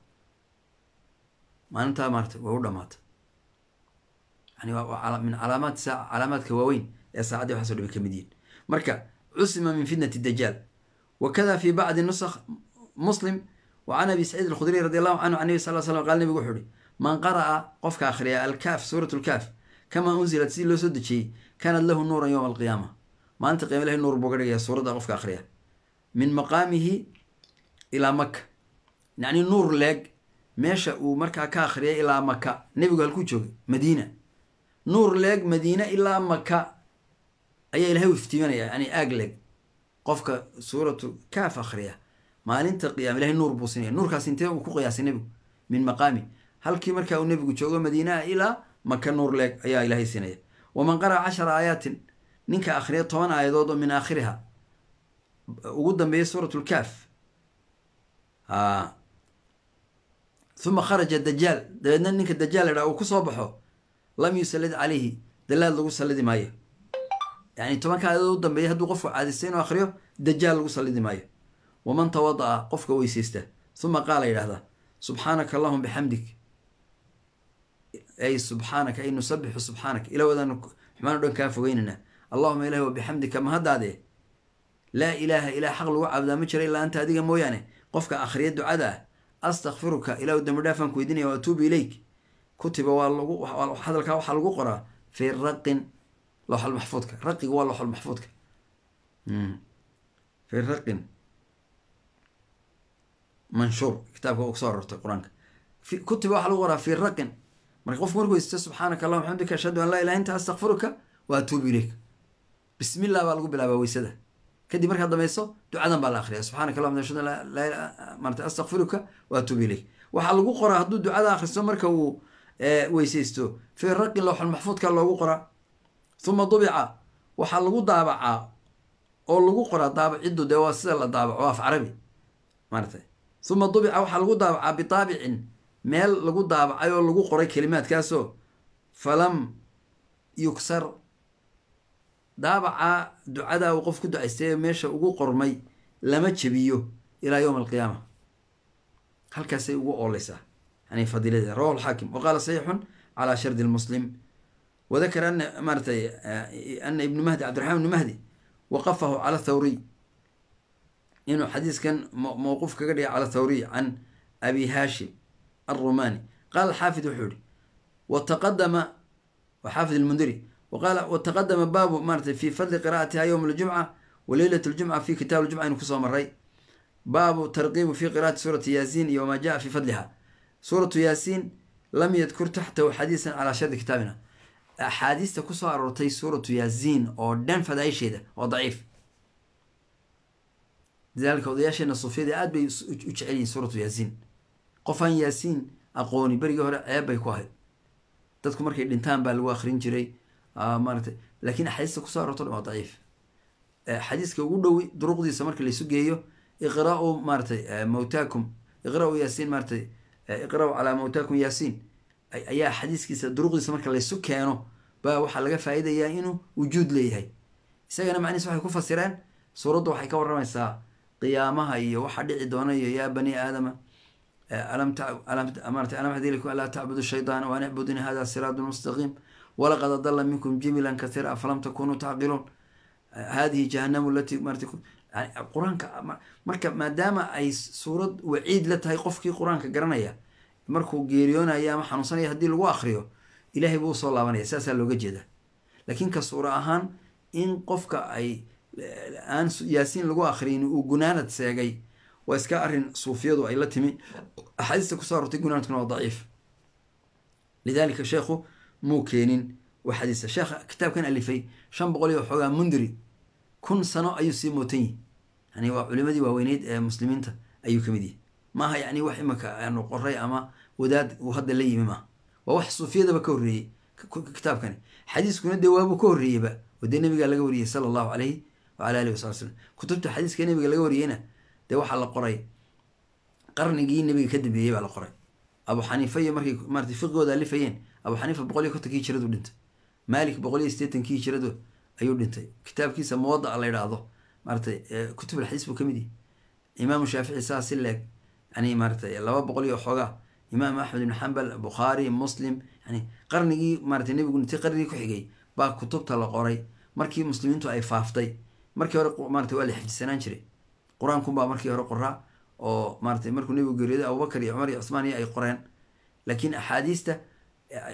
maalintaa, maaratay way u dhamaata. Yani waa min calaamaad saaca, calaamaadka waaweyn ee saacaddii waxaasoo dhami kamid yihiin. Marka Cusima min fitnati dajaal. Wakada fi bacdi nusakh Muslim. Wa can Abi Saciid Alkhudriy radi allahu canhu can Nabi sal slam qaal, Nabigu wuxuu uhi: man qara'a, qofka akhriya, Alkaaf, suurat Lkaaf, kamaa unzilat, sidii loo soo dejiyey, kaanat lahu nuuran yowma alqiyaama, maalinta qiyama Ilahay nuur buu ga dhigaya suuradda qofka akhriya, min maqaamihi ilaa Maka, yacni nuur leeg meesha uu markaa ka akhriyay ilaa Maka. Nebigu halkuu joogay? Madiina. Nuur leeg Madiina ilaa Maka ayaa Ilahay u iftiimanaya, yani aag leeg. Qofka suuratu Kaaf akhriya maalinta qiyama Ilahay nuur buu siinaya. Nuurkaas intee uu ku qiyaasay nebigu? Min maqaami, halkii markaa uu nebigu joogo Madiinaha ilaa Maka nuur leeg ayaa Ilaahay siinaya. Waman qara'a 10 aayaatin, ninka akhriya 10 aayadood oo min aakhiriha, ugu dambeeya suurat Lkaaf, uma kharaja dajaal, dabeedna ninka Dajaal la idhaha uu kusoo baxo, lam yusallid calayhi, dalaal lagu sallidi maayo. Yani 10-ka aayadood u dambeeya hadduu qofku caadistay inuu akhriyo, Dajaal lagu sallidi maayo. Waman tawada'a, qofka weysaysta, uma qaala, yidhahda: subxaanaka allahuma bixamdik, ay subxaanaka, ay nusabixu subxaanaka, ila wadaanu xumaan o dhan kaa fogeynayna, allahuma, ilahi, wa bixamdika, mahaddaade, laa ilaaha, ilah xaq lagu caabudaa ma jira, ilaa anta, adiga mooyaane, qofka akhriya ducada ah, astakfiruka, ilahu dambi dhaafaan ku weydiinaya, wa atuubu ilayk, kutiba, waa lagu hadalkaa waxaa lagu qoraa, fii raqin, looxal maxfuudka. Raqigu waa looxal maxfuudka. Fii raqin manshuur, kitaabka kusoo arortay Qur-aanka. Kutiba, waxaa lagu qoraa, fii raqin. Marka qofku markuu weysto: subxaanaka allahuma xamdika, ashhadu an laa ilaha anta, astakfiruka wa atuubu ilayk. Bismillah baa lagu bilaabaa weysada. Kadib markaad dhamayso, ducadan baa la akriya: subxaanaka allahuma ashhadu an laa marata astakfiruka wa atuubu ilayk. Waxaa lagu qoraa hadduu ducada akhristo marka uu weysaysto, fii raqin, looxul maxfuudka loogu qoraa. Uma dubica, waxaa lagu daabacaa oo lagu qoraa. Daabaciddu dee waa sida la daabaco af Carabi maarata. Uma dubica, waxaa lagu daabacaa, bitaabicin, meel lagu daabacay oo lagu qoray kelimaadkaasoo, falam yuksar, daabacaa ducadaa uu qof ku ducaystay meesha ugu qormay lama jebiyo ilaa yowm alqiyaama, halkaasay ugu ooleysaa, yani fadiiladeeda. Rawahu Alxaakim wa qaala saxiixun calaa shardi Muslim. Wadakara ana maaratay ana Ibnu Mahdi, Cabdiraxmaan Ibnu Mahdi, waqafahu cala Thawriy, inuu xadiiskan mowquuf kaga dhigay cala Thawriy can Abi Hashim Alrumani. Qaala Alxaafid, wuxuu yihi, wataqadama xaafid Almundiri, waqaala wataqadama baabu maratay fi fadli qira'atiha yowm aljumca wa leylat aljumca fi kitaab aljumca aynu kusoo maray, baabu tarqiibu fi qira'ati suurati Yaasiin iyo wamaa jaa fi fadliha. Suuratu Yaasiin lam yadkur taxtahu xadiisan calaa shardi kitaabina. Axaadiista kusoo aroortay suuratu Yaasiin oo dhan fadaaisheeda waa daciif. Lidaalika odayaasheena suufiyada aad bay u jecel yihiin suuratu Yaasiin. Qof aan Yaasiin aqooni berigii hore ceeb bay ku ahayd. Dadku markay dhintaan baa lagu akrin jiray maaratay, lakin axaadiista kusoo aroorto dhan waa daciif. Xadiiska ugu dhowi duruqdiisa marka laysu geeyo, iqra-u maaratay mawtaakum, iqra-u Yaasiin, maaratay iqra-u calaa mawtaakum Yaasiin, ayaa xadiiskiisa duruqdiisa marka laysu keeno baa waxaa laga faa'iidayaa inuu wujuud leeyahay. Isagana macnihiis waxay ku fasireen suuraddu waxay ka warramaysaa qiyaamaha iyo waxa dhici doona iyo yaa bani aadama, alam maratay alam axdi ilaykum anlaa tacbudu shaydaana waan icbuduni hada siraatun mustaqiim, walaqad adalla minkum jibilan kathiira, afalam takunuu tacqiluun, hadihi jahannamu lati marata. Qur-aanka marka maadaama ay suurad waciid la tahay, qofkii Qur-aanka garanaya markuu geeriyoonayo ama xanuunsanaya haddii lagu akriyo, Ilahay buu usoo laabanaya, saasaa looga jeeda. Laakiin ka suura ahaan in qofka ay aan Yaasiin lagu akriyin uu gunaanad seegay waa iska arrin suufiyadu ay la timi. Axaadiista kusoo arortay gunaanadkuna waa daciif. Lidalika sheekhu muu keenin wax xadiisa. Sheekha kitaabkan alifay 500 iyo waxoogaa Mundiri 1000 sano ayuu sii mootan yihi, yani waa culimadii waaweyneyd ee muslimiinta ayuu kamid yahay. Maaha yani wax imika aanu qoray ama wadaad uu hadda la yimi maaha, waa wax suufiyadaba ka horreeyey kitaabkani. Xadiiskuna dee waabuu ka horreeyeyba oo dee nabigaa laga wariyey sala allahu calayhi wacala alihi wasali slam. Kutubta xadiiska nabiga laga wariyeyna dee waxaa la qoray qarnigii nabiga ka dambeeyey baa la qoray. Abu Xaniifa iyo markay maratay fiqigooda alifayeen, Abu Xaniifa 150-kii hijiradu dhintay, Malik 180-kii hijiradu ayuu dhintay. Kitaabkiisa Muwadaca la yidhaahdo maaratay kutub alxadiis buu kamid yahay. Imaamu Shaafici saa si leeg, yani maaratay 200 iyo xoogaa. Imaam Axmed Ibn Xambal, Bukhaari, Muslim, yani qarnigii maratay nebigu dhintay qarnigii ku xigay baa kutubta la qoray, markii muslimiintu ay faaftay. Markii hore maarata waa la xifdisanaan jiray, qur-aankunbaa markii hore qoraa oo maaratay markuu nebigu geeriyooday Abubakar iyo Cumar iyo Cusmaan iyo ay qoreen. Laakiin axaadiista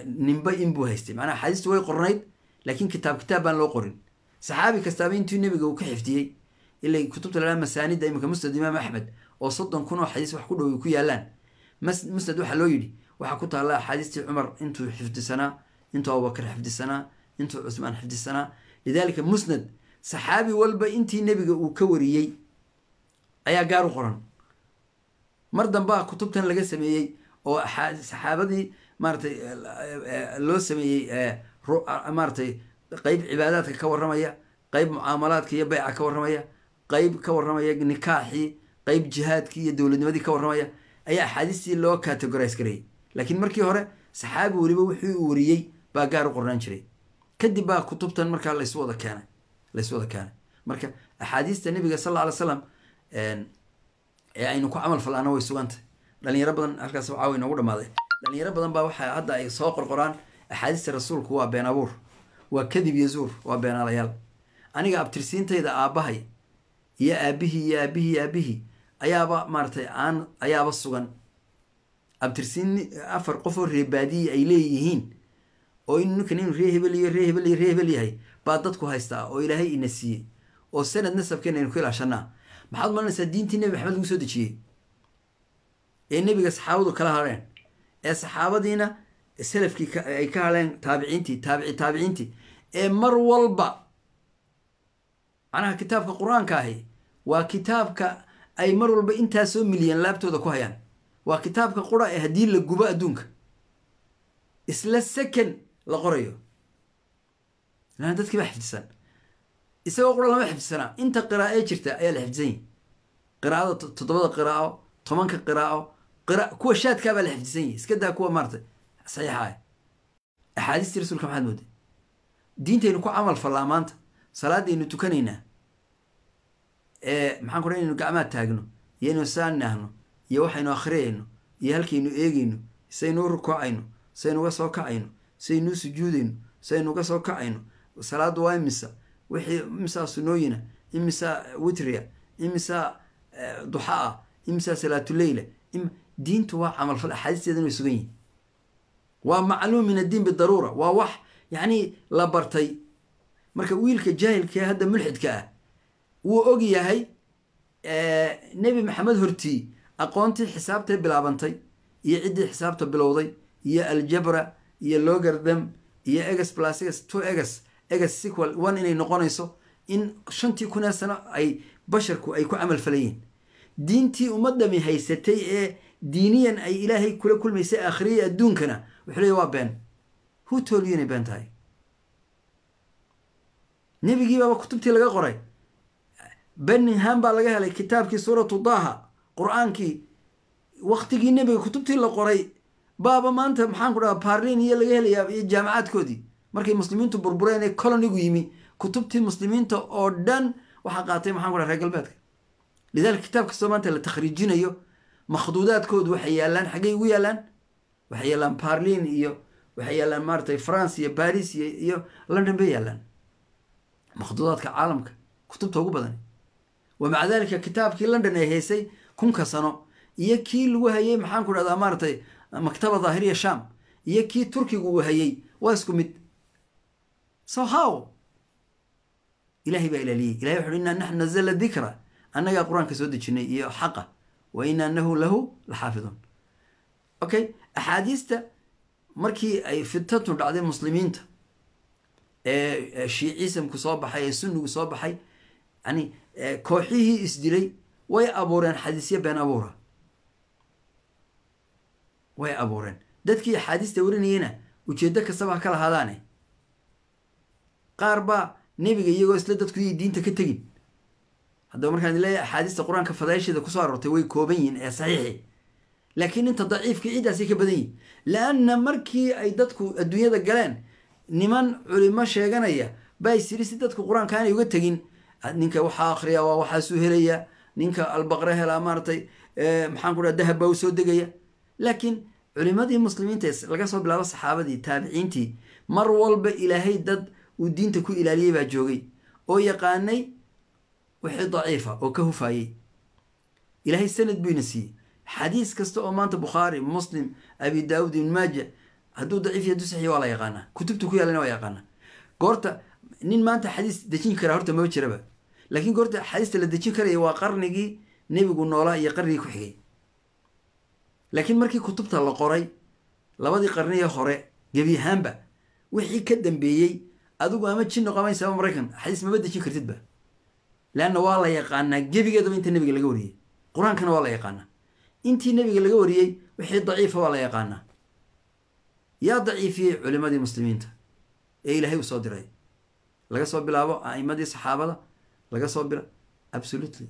ninba inbuu haystay, macnaha axaadiistu way qornayd, laakiin kitaab kitaab baan loo qorin. Saxaabi kastaaba intuu nebiga uu ka xifdiyey, ilay kutubta la masaanida, iminka Musnad Imaam Axmed oo 30,000 oo xadiis wax ku dhow ku yaalaan, musnad waxaa loo yidhi waxaa ku taalla axaadiistii Cumar intuu xifdisanaa, intuu Abubakar xifdisanaa, intuu Cusmaan xifdisanaa. Lidaalika musnad saxaabi walba intii nebiga uu ka wariyey ayaa gaar u qoran. Mar dambaa kutubtan laga sameeyey oo saxaabadii maaratay loo sameeyey, maaratay qeyb cibaadaadka ka warramaya, qeyb mucaamalaadka iyo beyca ka warramaya, qeyb ka warramaya nikaaxii, qeyb jihaadkii iyo dowladnimadii ka warramaya, ayaa axaadiistii loo categorize gareeyey. Laakiin markii hore saxaabi weliba wixii uu wariyey baa gaar u qornaan jiray. Kadib baa kutubtan markaa laysu wada keenay, laysu wada keenay. Marka axaadiista nebiga sal alla alay slam ee aynu ku camal falaana way sugantay. Dhalinyaro badan halkaas caawa inoogu dhamaaday. Dhalinyaro badan baa waxaa hadda ay soo qorqoraan axaadiista rasuulku waa been abuur, waa kadib iyo zuur, waa beenaalayaal. Aniga abtirsiintayda aabbahay iyo aabihii iyo aabihii iyo aabihii ayaaba maaratay aan ayaaba sugan. Abtirsiin 4 qof oo reebaadiyi ay leeyihiin oo in ninkan inuu ree hebel iyo ree hebel iyo ree hebel yahay baa dadku haystaa oo Ilaahay ina siiyey oo sanad nasabkeena aynu ku ilaashanaa. Maxaad malanaysaa diintii Nebi Maxamed lagu soo dejiyey ee nebiga saxaabadu kala hadheen, ee saxaabadiina salafkii ay ka hadheen, taabiciintii, taabici taabiciintii, ee mar walba macnaha kitaabka qur-aanka ahi waa kitaabka ay mar walba intaasoo milyan laabtooda ku hayaan, waa kitaabka qura ee haddii la gubo adduunka isla second la qorayo, laanna dadkii baa xifdisan. Isagoo qura lama xifdisanaa, inta qiraa'ee jirta ayaa la xifdisan yahi. Qiraa'ada 7da qiraa'o, 10ka qiraa'o, qira kuwa shaadkaa baa la xifdisan yahi, iska daa kuwa maaratay saxiixa ah. Axaadiistii rasuulka maxaad mooday? Diintaynu ku camal fallaa maanta, salaadaynu tukanaynaa ee maxaan ku dhahay, inaynu gacmaha taagno iyo inaynu saanahno iyo waxaynu akhriyayno iyo halkaynu eegayno, saynu u rukuucayno, saynu uga soo kacayno, saynu u sujuudayno, saynu uga soo kacayno, salaaddu waa imisa, wixii imisaa sunooyina, imisaa witriya, imisaa duxa ah, imisaa salaatuleyla. Diintu waa camalfal, axaadiisteedana way sugan yihin, waa macluum min addiin bidaruura, waa wax yacni la bartay. Marka wiilka jaahilka ee hadda mulxidka ah wuu og yahay Nebi Maxamed hortii aqoontii xisaabtay bilaabantay iyo ciddii xisaabta bilowday iyo aljabra iyo logarithm iyo x plus x two x x equal one inay noqonayso, in 5000 ee sano ay basharku ay ku camal falayeen. Diintii ummadami haysatay ee diiniyan ay Ilaahay kula kulmaysay aakhiriya adduunkana wuxuu leeyahy waa been. Who told you inay been tahay? Nebigii baaba kutubtii laga qoray. Birmingham baa laga helay kitaabkii Suuratu Daaha, qur-aankii waktigii nebiga kutubtii la qoray baaba maanta maxaan ku dhaha Barlin iyo laga helayaa iyo jaamacaadkoodii. Markay muslimiintu burbureen ee colonigu yimi, kutubtii muslimiinta oo dhan waxaa qaatay maxaan ku dhaha reer galbeedka. Lidalika kitaab kastoo maanta la takhriijinayo makhduudaadkoodu waxay yaalaan, xaggay ugu yaalaan? Waxay yaalaan Barlin iyo waxay yaalaan maaratay France iyo Paris iyo London bay yaalaan makhduudaadka caalamka kutubta ugu badan. Wa maca dalika kitaabkii London ay haysay 1000ka sano iyo kii lagu hayay maxaan ku dhahdaa maaratay maktaba daahiriya Sham iyo kii Turkigu uu hayay waa isku mid. So how? Ilahay baa ilaaliyey. Ilahay wuxu uhi: "Innaa naxnu nazalna dikra", annagaa qur-aanka soo dejinay iyo xaqa, "wa innaa nahu lahu laxaafiduun". Okay, axaadiista markii ay fitatu dhacday muslimiinta ee shiicismku soo baxay ee sunnigu soo baxay, yani kooxihii isdilay way abuureen xadiisyo been abuura way abuureen. Dadkii axaadiista warinayena ujeeddo kastaba ha ka lahaadaane, qaar baa nebiga iyagoo isla dadku yay diinta ka tegin. Haddaba markaan leeyahay axaadiista qur-aanka fadaasheeda kusoo aroortay way kooban yihiin ee saxiixi, laakiin inta daciifka ciiddaasay ka badan yihin, laanna markii ay dadku adduunyada galeen niman culimo sheeganaya baa isiri si dadku qur-aanka aanay uga tegin, ninka waxaa akriya waa waxaasuu helaya, ninka Albaqre helaa maaratay maxaan ku dhaha dahab baa usoo degaya. Laakiin culimadii muslimiinta laga soo bilaabo saxaabadii, taabiciintii, mar walba Ilaahay dad uu diinta ku ilaaliyey baa joogay oo yaqaanay. Wixii daciifa oo ka hufayey, Ilaahay sanad buyna siiyey. Xadiis kasta oo maanta Bukhaari, Muslim, Abi Daawud, Ibn Maaja, hadduu daciif iyo hadduu saxiix waa la yaqaanaa, kutubta ku yaalana waa yaqaanaa. Goorta nin maanta xadiis dejin karaa horta maba jiraba, laakiin goorta xadiista la dejin karaya waa qarnigii nebigu noolaa iyo qarnigii ku xigay. Laakiin markii kutubta la qoray labadii qarnigii hore gebi ahaanba wixii ka dambeeyey, adigu ama jin noqomaysa ama Maraykan, xadiis maba dejin kartidba, leanna waa la yaqaanaa gebigeedaba inta nebiga laga wariyey. Qur-aankana waa la yaqaanaa intii nebiga laga wariyey, wixii daciifa waa la yaqaanaa. Yaa daciifiyey? Culimadii muslimiinta ee Ilaahay u soo diray, laga soo bilaabo a'imadii saxaabada laga soo bila. Absolutely,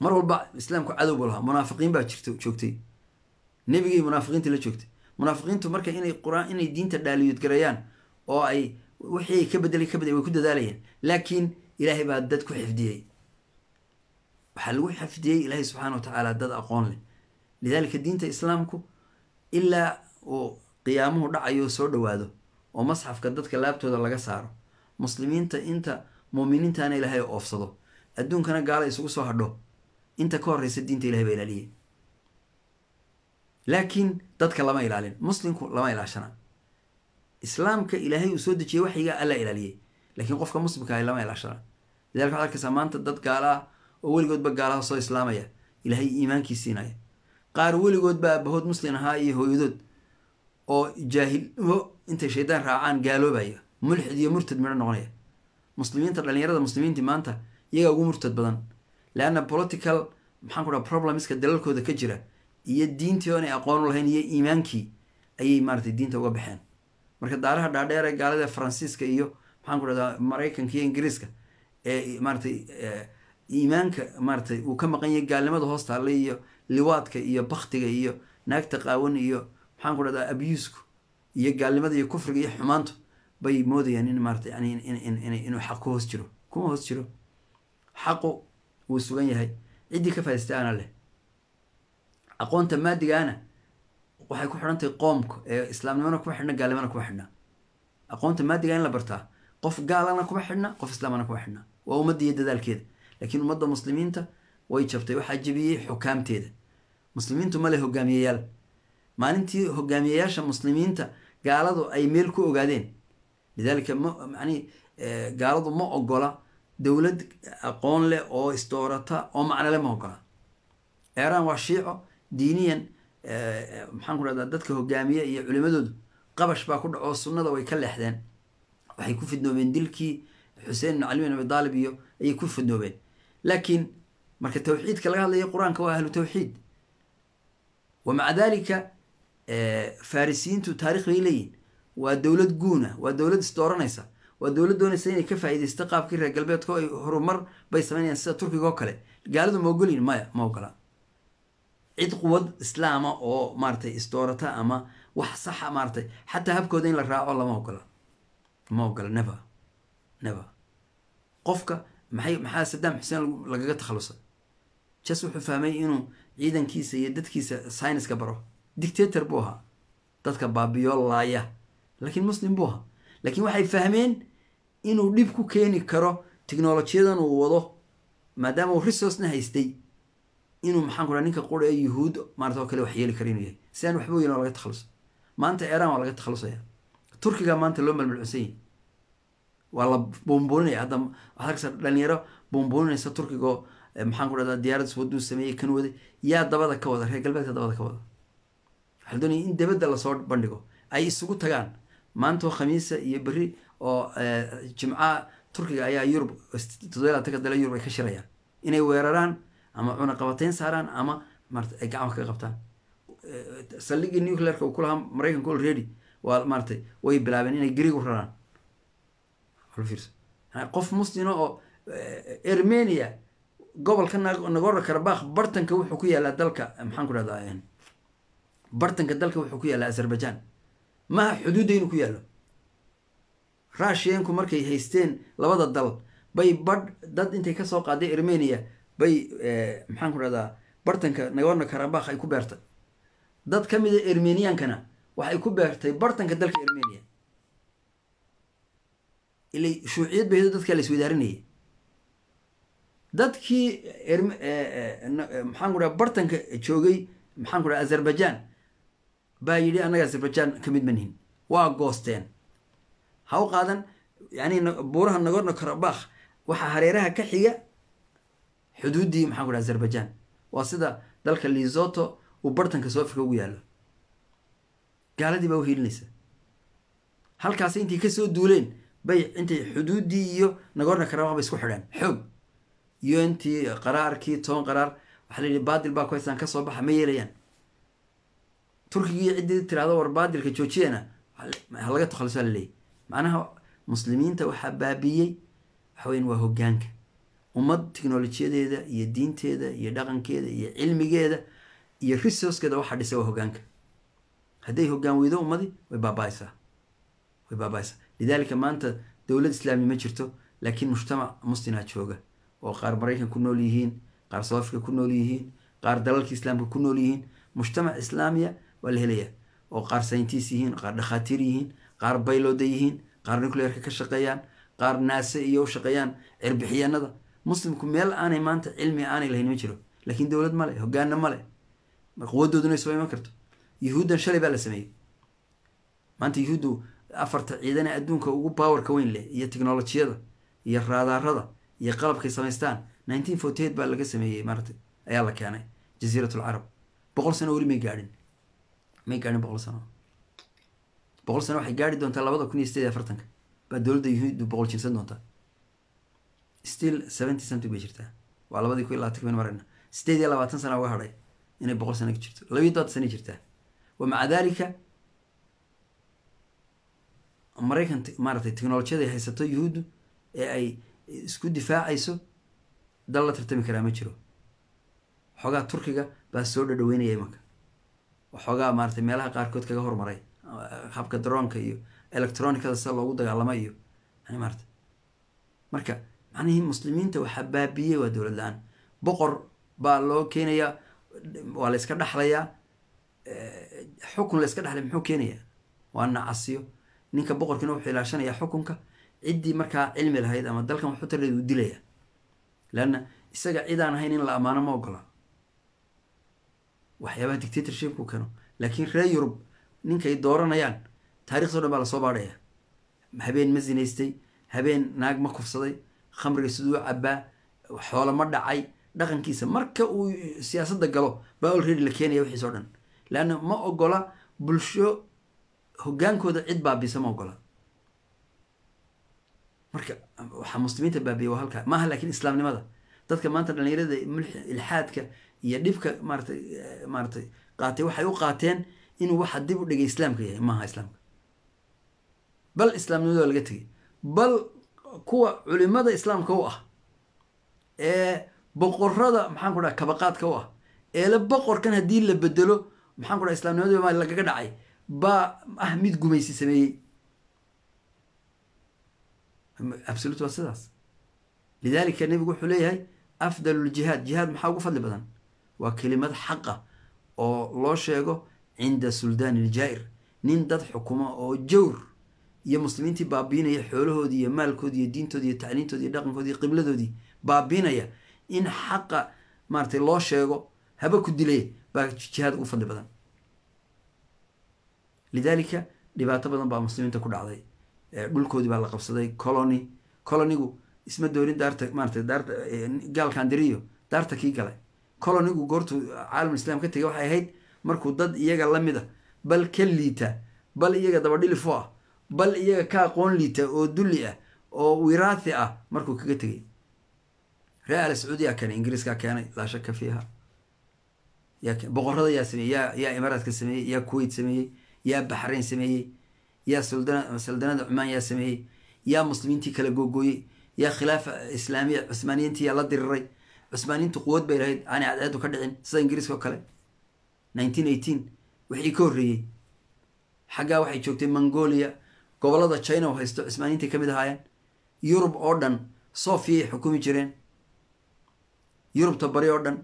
mar walba islaamku cadow buu lahaa. Munaafiqiin baa jirta, joogtay nebigii, munaafiqiinta la joogtay. Munaafiqiintu marka inay qur-aan, inay diinta dhaaliyud gareeyaan oo ay wixii ay ka bedelay ka bedelay, way ku dadaalayeen, laakiin Ilaahay baa dad ku xifdiyey. Waxaa lagu xifdiyey Ilaahay subxaana wa tacaala dad aqoon leh. Lidaalika diinta islaamku ilaa uu qiyaamuhu dhacayo soo dhowaado oo masxafka dadka laabtooda laga saaro, muslimiinta inta muuminiintana Ilaahay oofsado, adduunkana gaala isugu soo hadho, inta ka horeysa diinta Ilahay baa ilaaliyey. Laakiin dadka lama ilaalin, muslimku lama ilaashana. Islaamka Ilaahay uu soo dejiyey, waxyiga Alla ilaaliyey, laakiin qofka muslimka ah lama ilaashana. Lidalika waxad arkaysaa maanta dad gaala ah oo weligoodba gaalaha soo islaamaya, Ilaahay iimaankii siinaya. Qaar weligoodba aabahood muslim ahaa iyo hooyadood oo jaahilnimo intay shaydaan raacaan gaaloobaya, mulxid iyo murtad midho noqonaya. Muslimiinta, dhalinyarada muslimiintii maanta iyagaa ugu murtad badan, leanna political, maxaan ku dhaha, problemska dalalkooda ka jira iyo diintii oonay aqoon u lahayn iyo iimaankii ayay maaratay diinta uga baxeen. Marka daaraha dhaadheer ee gaalada Faransiiska iyo, maxaan ku dhahdaa, Maraykanka iyo Ingiriiska ee maaratay iimaanka maaratay uu ka maqan yahay, gaalnimada hoos taallay iyo liwaadka iyo baktiga iyo naagta qaawan iyo, maxaan ku dhahdaa, abuse-ku iyo gaalnimada iyo kufriga iyo xumaantu bay moodayaan in maarata yani inuu xaq ku hoos jiro. Kuma hoos jiro xaqu, wuu sugan yahay ciddii ka faa'idaystay ana leh. Aqoonta maadigaana waxay ku xidhan tahay qoomka ee islaamnimana kuma xidhna, gaalnimana kuma xidhna. Aqoonta maadiga in la bartaa qof gaalana kuma xidhna, qof islaamana kuma xidhna, waa ummadda iyo dadaalkeeda. Laakiin ummadda muslimiinta way jabtay, waxaa jebiyey xukaamteeda. Muslimiintu male hogaamiyeyaal. Maalintii hogaamiyeyaasha muslimiinta gaaladu ay meel ku ogaadeen, lidaalika ma macnihi gaaladu ma ogola dowlad aqoon leh oo isdoorata oo macnole, ma ogola. Iiraan waa Shiico diiniyan, maxaan ku dhahdaa, dadka hogaamiye iyo culimadoodu qabash baa ku dhaco, sunnada way ka leexdeen. Waxay ku fidnoobeen dilkii Xuseen ibn Cali bin Abi Daalib iyo ayay ku fidnoobeen. Laakiin marka tawxiidka laga hadlayo, Qur-aanka, waa ahlu tawxiid. Wa maca dalika Farisiyiintu taarikh bay leeyihin. Waa dowlad guuna, waa dowlad isdooranaysa, waa dowlad doonaysa inay ka faa'iidaysto qaabkii reer galbeedka oo ay horumar bay sameynayaan sida Turkiga oo kale. Gaaladu ma ogolyin? Maya, ma ogola. Cid quwad islaama oo maaratay isdoorata ama wax saxa maaratay xataa habkooda in la raaco lama ogola, ma ogola, never, never. Qofka maxay, maxaa Saddam Xuseen lagaga takhalusay? Jas wuxuu fahmay inuu ciidankiisa iyo dadkiisa sayniska baro. Dictator buu ahaa, dadka baabiyo, laaya, laakiin muslim buu ahaa. Laakiin waxay fahmeen inuu dhib ku keeni karo technolojiyadan uu wado, maadaama uu resourcena haystay, inuu, maxaan ku dhaha, ninka qura ee Yuhuud maarata oo kale wax yeeli kara inuu yahay. Si aan waxba weyn oo laga takhaluso. Maanta Iiraan waa laga takhalusaya, Turkiga maanta loo malmalcunsan yahay, waa la buunbuuninaya. Hadda waxaad arkaysaa dhalinyaro buunbuuninaysa Turkiga oo, maxaan ku dhahdaa, diyaarad waduu sameeyey kan waday. Yaa dabada ka wada? Reer galbeedka dabada ka wada. Waxaa la doonaya in dabadda lasoo bandhigo, ay isugu tagaan maanta oo Khamiisa iyo berri oo Jimca. Turkiga ayaa Yurub, 27-ka dale Yurub ay ka shirayaan inay weeraraan ama cunaqabatayn saaraan ama maarata ay gacanta kaga qabtaan saldhiggii nuclearka uu ku lahaa Maraykanka. Already waa maaratay way bilaabeen inay Greeg u raraan. Fiirso qof muslima oo Armenia, gobolka Nagorno Karabakh, bartanka wuxuu ku yaalaa dalka, maxaan ku dhahdaa, bartanka dalka wuxuu ku yaallaa Azerbaijan, maha xuduudda inuu ku yaallo. Russianku markay haysteen labada dal bay badh dad intay kasoo qaaday Armenia bay, maxaan ku dhahdaa, bartanka Nagorno Karabakh ay ku beertay. Dad ka mida Armeniyankana waxay ku beertay bartanka dalka Armenia. Ilay shuuciyad bay dadka la isweydaarinayay. Dadkii maxaan ku dhaha bartanka joogay, maxaan ku dhaha Azerbaijan baa yidhi annaga Azerbaijan ka mid ma nihin, waa goosteen. Ha u qaadan yani buuraha Nagorno Karabakh waxaa hareeraha ka xiga xuduuddii, maxaan ku dhaha, Azerbaijan. Waa sida dalka Lesotho uu bartanka South Africa ugu yaallo. Gaaladii baa u hiilinaysa halkaas. Intay kasoo duuleen bay intay xuduuddii iyo Nagorno Karabakh bay isku xidheen xoog iyo intii qaraarkii 10 qaraar waxaa la yidhi baadil baa ku haystaan, kasoo baxa, ma yeelayaan. Turkigii ciddii tirahdo war baadilka joojiyana ha laga takhalusaa laleeyahy. Macnaha muslimiinta waxaa baabiiyey waxa weyan waa hoggaanka. Ummad tiknolojiyadeeda iyo diinteeda iyo dhaqankeeda iyo cilmigeeda iyo resourcekeeda waxaa dhisay waa hoggaanka. Hadday hoggaan weydo ummadi way baaba'aysaa, way baaba'aysaa. Lidaalika maanta dowlad islaami ma jirto, laakiin mujtamac muslimaa jooga oo qaar Maraykan ku nool yihiin, qaar South Africa ku nool yihiin, qaar dalalka islaamka ku nool yihiin. Mujtamac islaamiya waa la helayaa oo qaar scientist yihiin, qaar dhakhaatiir yihiin, qaar baylooda yihiin, qaar nuclearka ka shaqeeyaan, qaar NASA iyo u shaqeeyaan cirbixiyaanada. Muslimku meel aanay maanta cilmi aanay lahayn ma jiro, laakiin dowlad male, hogaanna male, quwadooduna isma iman karto. Yuhuuddan shalay baa la sameeyey. Maanta yuhuuddu afarta ciidane adduunka ugu powerka weyn leh iyo teknolojiyada iyo raadaarada iyo qalabkay samaystaan 1948 baa laga sameeyey, maaragtay, ayaa la keenay Jasiirat Alcarab. 100 sano weli may gaadhin, may gaadhin 100 sano. 100 sano waxay gaadhi doontaa 2048-ka baa dowladda yuhuuddu 100 jirsan doontaa. Still 70 something bay jirtaa. Waa 2020 baynu marayna, 28 sana uga hadhay inay 100 sano ka jirto, 72 sana jirtaa. Wa maca dalika Maraykan, maaragtay, teknolojiyada ay haysato yuhuuddu ee ay isku difaacayso dal la tartami karaa ma jiro. Waxoogaa Turkiga baa soo dhadhaweynaya imanka, waxoogaa maaratay meelaha qaarkood kaga hormaray habka droneka iyo electronicada sida loogu dagaalamo iyo yani maarata. Marka macnihii muslimiinta waxaa baabiyey waa dowlad la-aan. Boqor baa loo keenayaa, waa la iska dhexlayaa. Xukun la iska dhexlay muxuu keenayaa? Waa nacasiyo. Ninka boqorkiina wuxuu ilaashanayaa xukunka. Ciddii markaa cilmi lahayd ama dalkan waxu tarleed uu dilaya, leanna isaga cid aan ahayn in la ammaano ma ogola. Waxyaabaha dictatorshipku keeno. Laakiin reer Yurub ninkay dooranayaan taarikhdo dhan baa lasoo baadhaya. Habeen ma zinaystay? Habeen naag ma kufsaday? Khamriga siduu cabaa? Xoolo ma dhacay? Dhaqankiisa marka uu siyaasadda galo baa already la keenaya wixiis o dhan, leanna ma ogola bulsho hogaankooda cid baabisa, ma ogola. Marka waxaa muslimiinta baabiya waa halkaa, maaha laakiin islaamnimada. Dadka maanta dhalinyarada ilxaadka iyo dhibka maaratay qaatay waxay u qaateen inuu waxa dib u dhigay islaamka yahay. Maaha islaamka, bal islaamnimada waa laga tegay. Bal kuwa culimada islaamka u ah ee boqorada, maxaan ku dhaha, kabaqaadka u ah eele boqorkan haddii la bedelo, maxaan ku dhaha, islamnimadii ma lagaga dhacay baa ah mid gumaysi sameeyey. Absolute waa sidaas. Lidalika nebigu wuxuu leeyahay afdal ljihaad, jihaad maxaa ugu fadli badan? Waa kelimad xaqa oo loo sheego cinda suldaan iljaa'ir, nin dad xukuma oo jawr iyo muslimiintii baabiinaya, xoolahoodii iyo maalkoodii iyo diintoodii iyo tacliintoodii iyo dhaqankoodii iyo qibladoodii baabiinaya, in xaqa maaratay loo sheego haba ku dilay baa jihaad ugu fadli badan. Lidalika dhibaato badan baa muslimiinta ku dhacday. Dhulkoodii baa la qabsaday. Colony colonygu isma doorin daarta, maaratay, daarta gaalkan diriyo daarta kii galay. Colonygu goortuu caalamul islaam ka tegay waxay ahayd markuu dad iyaga lamid a, bal ka liita, bal iyaga dabadhilifo ah, bal iyaga ka aqoon liita oo dulli ah oo wiraathi ah markuu kaga tegay. Reer Al Sacuudiyaa keenay, Ingiriiskaa keenay, laa shaka fiiha. Yaa boqorada yaa sameeyey? Yaa Imaaraadka sameeyey? Yaa Kuwait sameeyey? Yaa Baxrayn sameeyey? Yaa saldanada Cumaan yaa sameeyey? Yaa muslimiintii kala googooyey? Yaa khilaafa islaamiya cusmaaniyiintii yaa la diriray? Cusmaaniyiintu quwad bay lahayd aanay cadceedu ka dhicin, sida Ingiriiska oo kale. 1918 wixii ka horreeyey xaggaa waxay joogtay Mongolia, gobolada China oo haysto cusmaaniyiintay ka mid ahaayeen. Yurub oo dhan Sofiyay xukumi jireen, Yurubta bari oo dhan.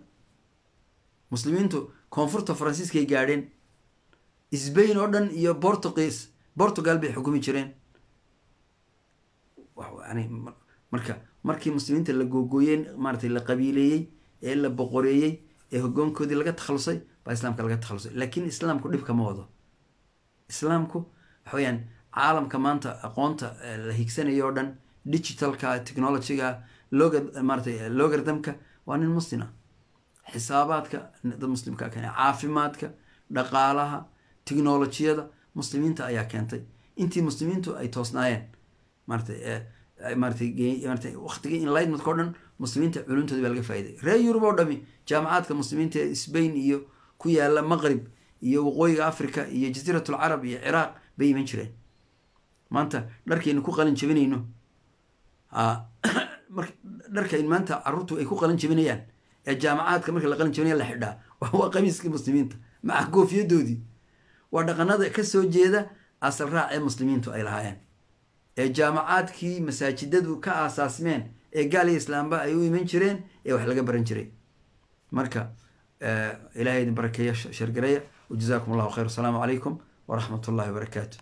Muslimiintu koonfurta Faransiiskay gaadheen, Sbain oo dhan iyo Portugiis, Portugal bay xukumi jireen. Yani marka Markii muslimiinta la googooyey, maaratay, la qabiileeyey ee la boqoreeyey ee hogoonkoodii laga takhalusay, baa islaamka laga takhalusay. Laakiin islaamku dhib kama wado. Islaamku waxa weyaan caalamka maanta aqoonta la higsanayo o dhan, digitalka, technologyga, loga maaratay logarthamka, waa nin muslima. Xisaabaadka dad muslimkaa keenay, caafimaadka, dhaqaalaha, technolojiyada muslimiinta ayaa keentay. Intii muslimiintu ay toosnaayeen, maaratay maaratay maaratay waqtigii enlightenmentka o dhan, muslimiinta culumtoodii baa laga faa'iday. Reer Yurub oo dhami jaamacaadka muslimiinta ee Spain iyo ku yaala Maqrib iyo waqooyiga Africa iyo Jasiiratul Carab iyo Ciraaq bay iman jireen. Maanta dharkaynu ku qalin jabinayno, dharkayn maanta carruurtu ay ku qalin jabinayaan ee jaamacaadka marka la qalin jabinaya la xidhaa, waa qamiiskii muslimiinta maca goofiyadoodii. Waa dhaqanada kasoo jeeda asal raac ee muslimiintu ay lahaayeen ee jaamacaadkii masaajidadu ka aasaasmeen ee gaal iyo islaamba ay u iman jireen ee wax laga baran jiray. Marka Ilahay idin barakeeya, shargareeya, wajazaakum Allahu khayr. Asalaamu calaykum waraxmat ullahi wabarakaatu.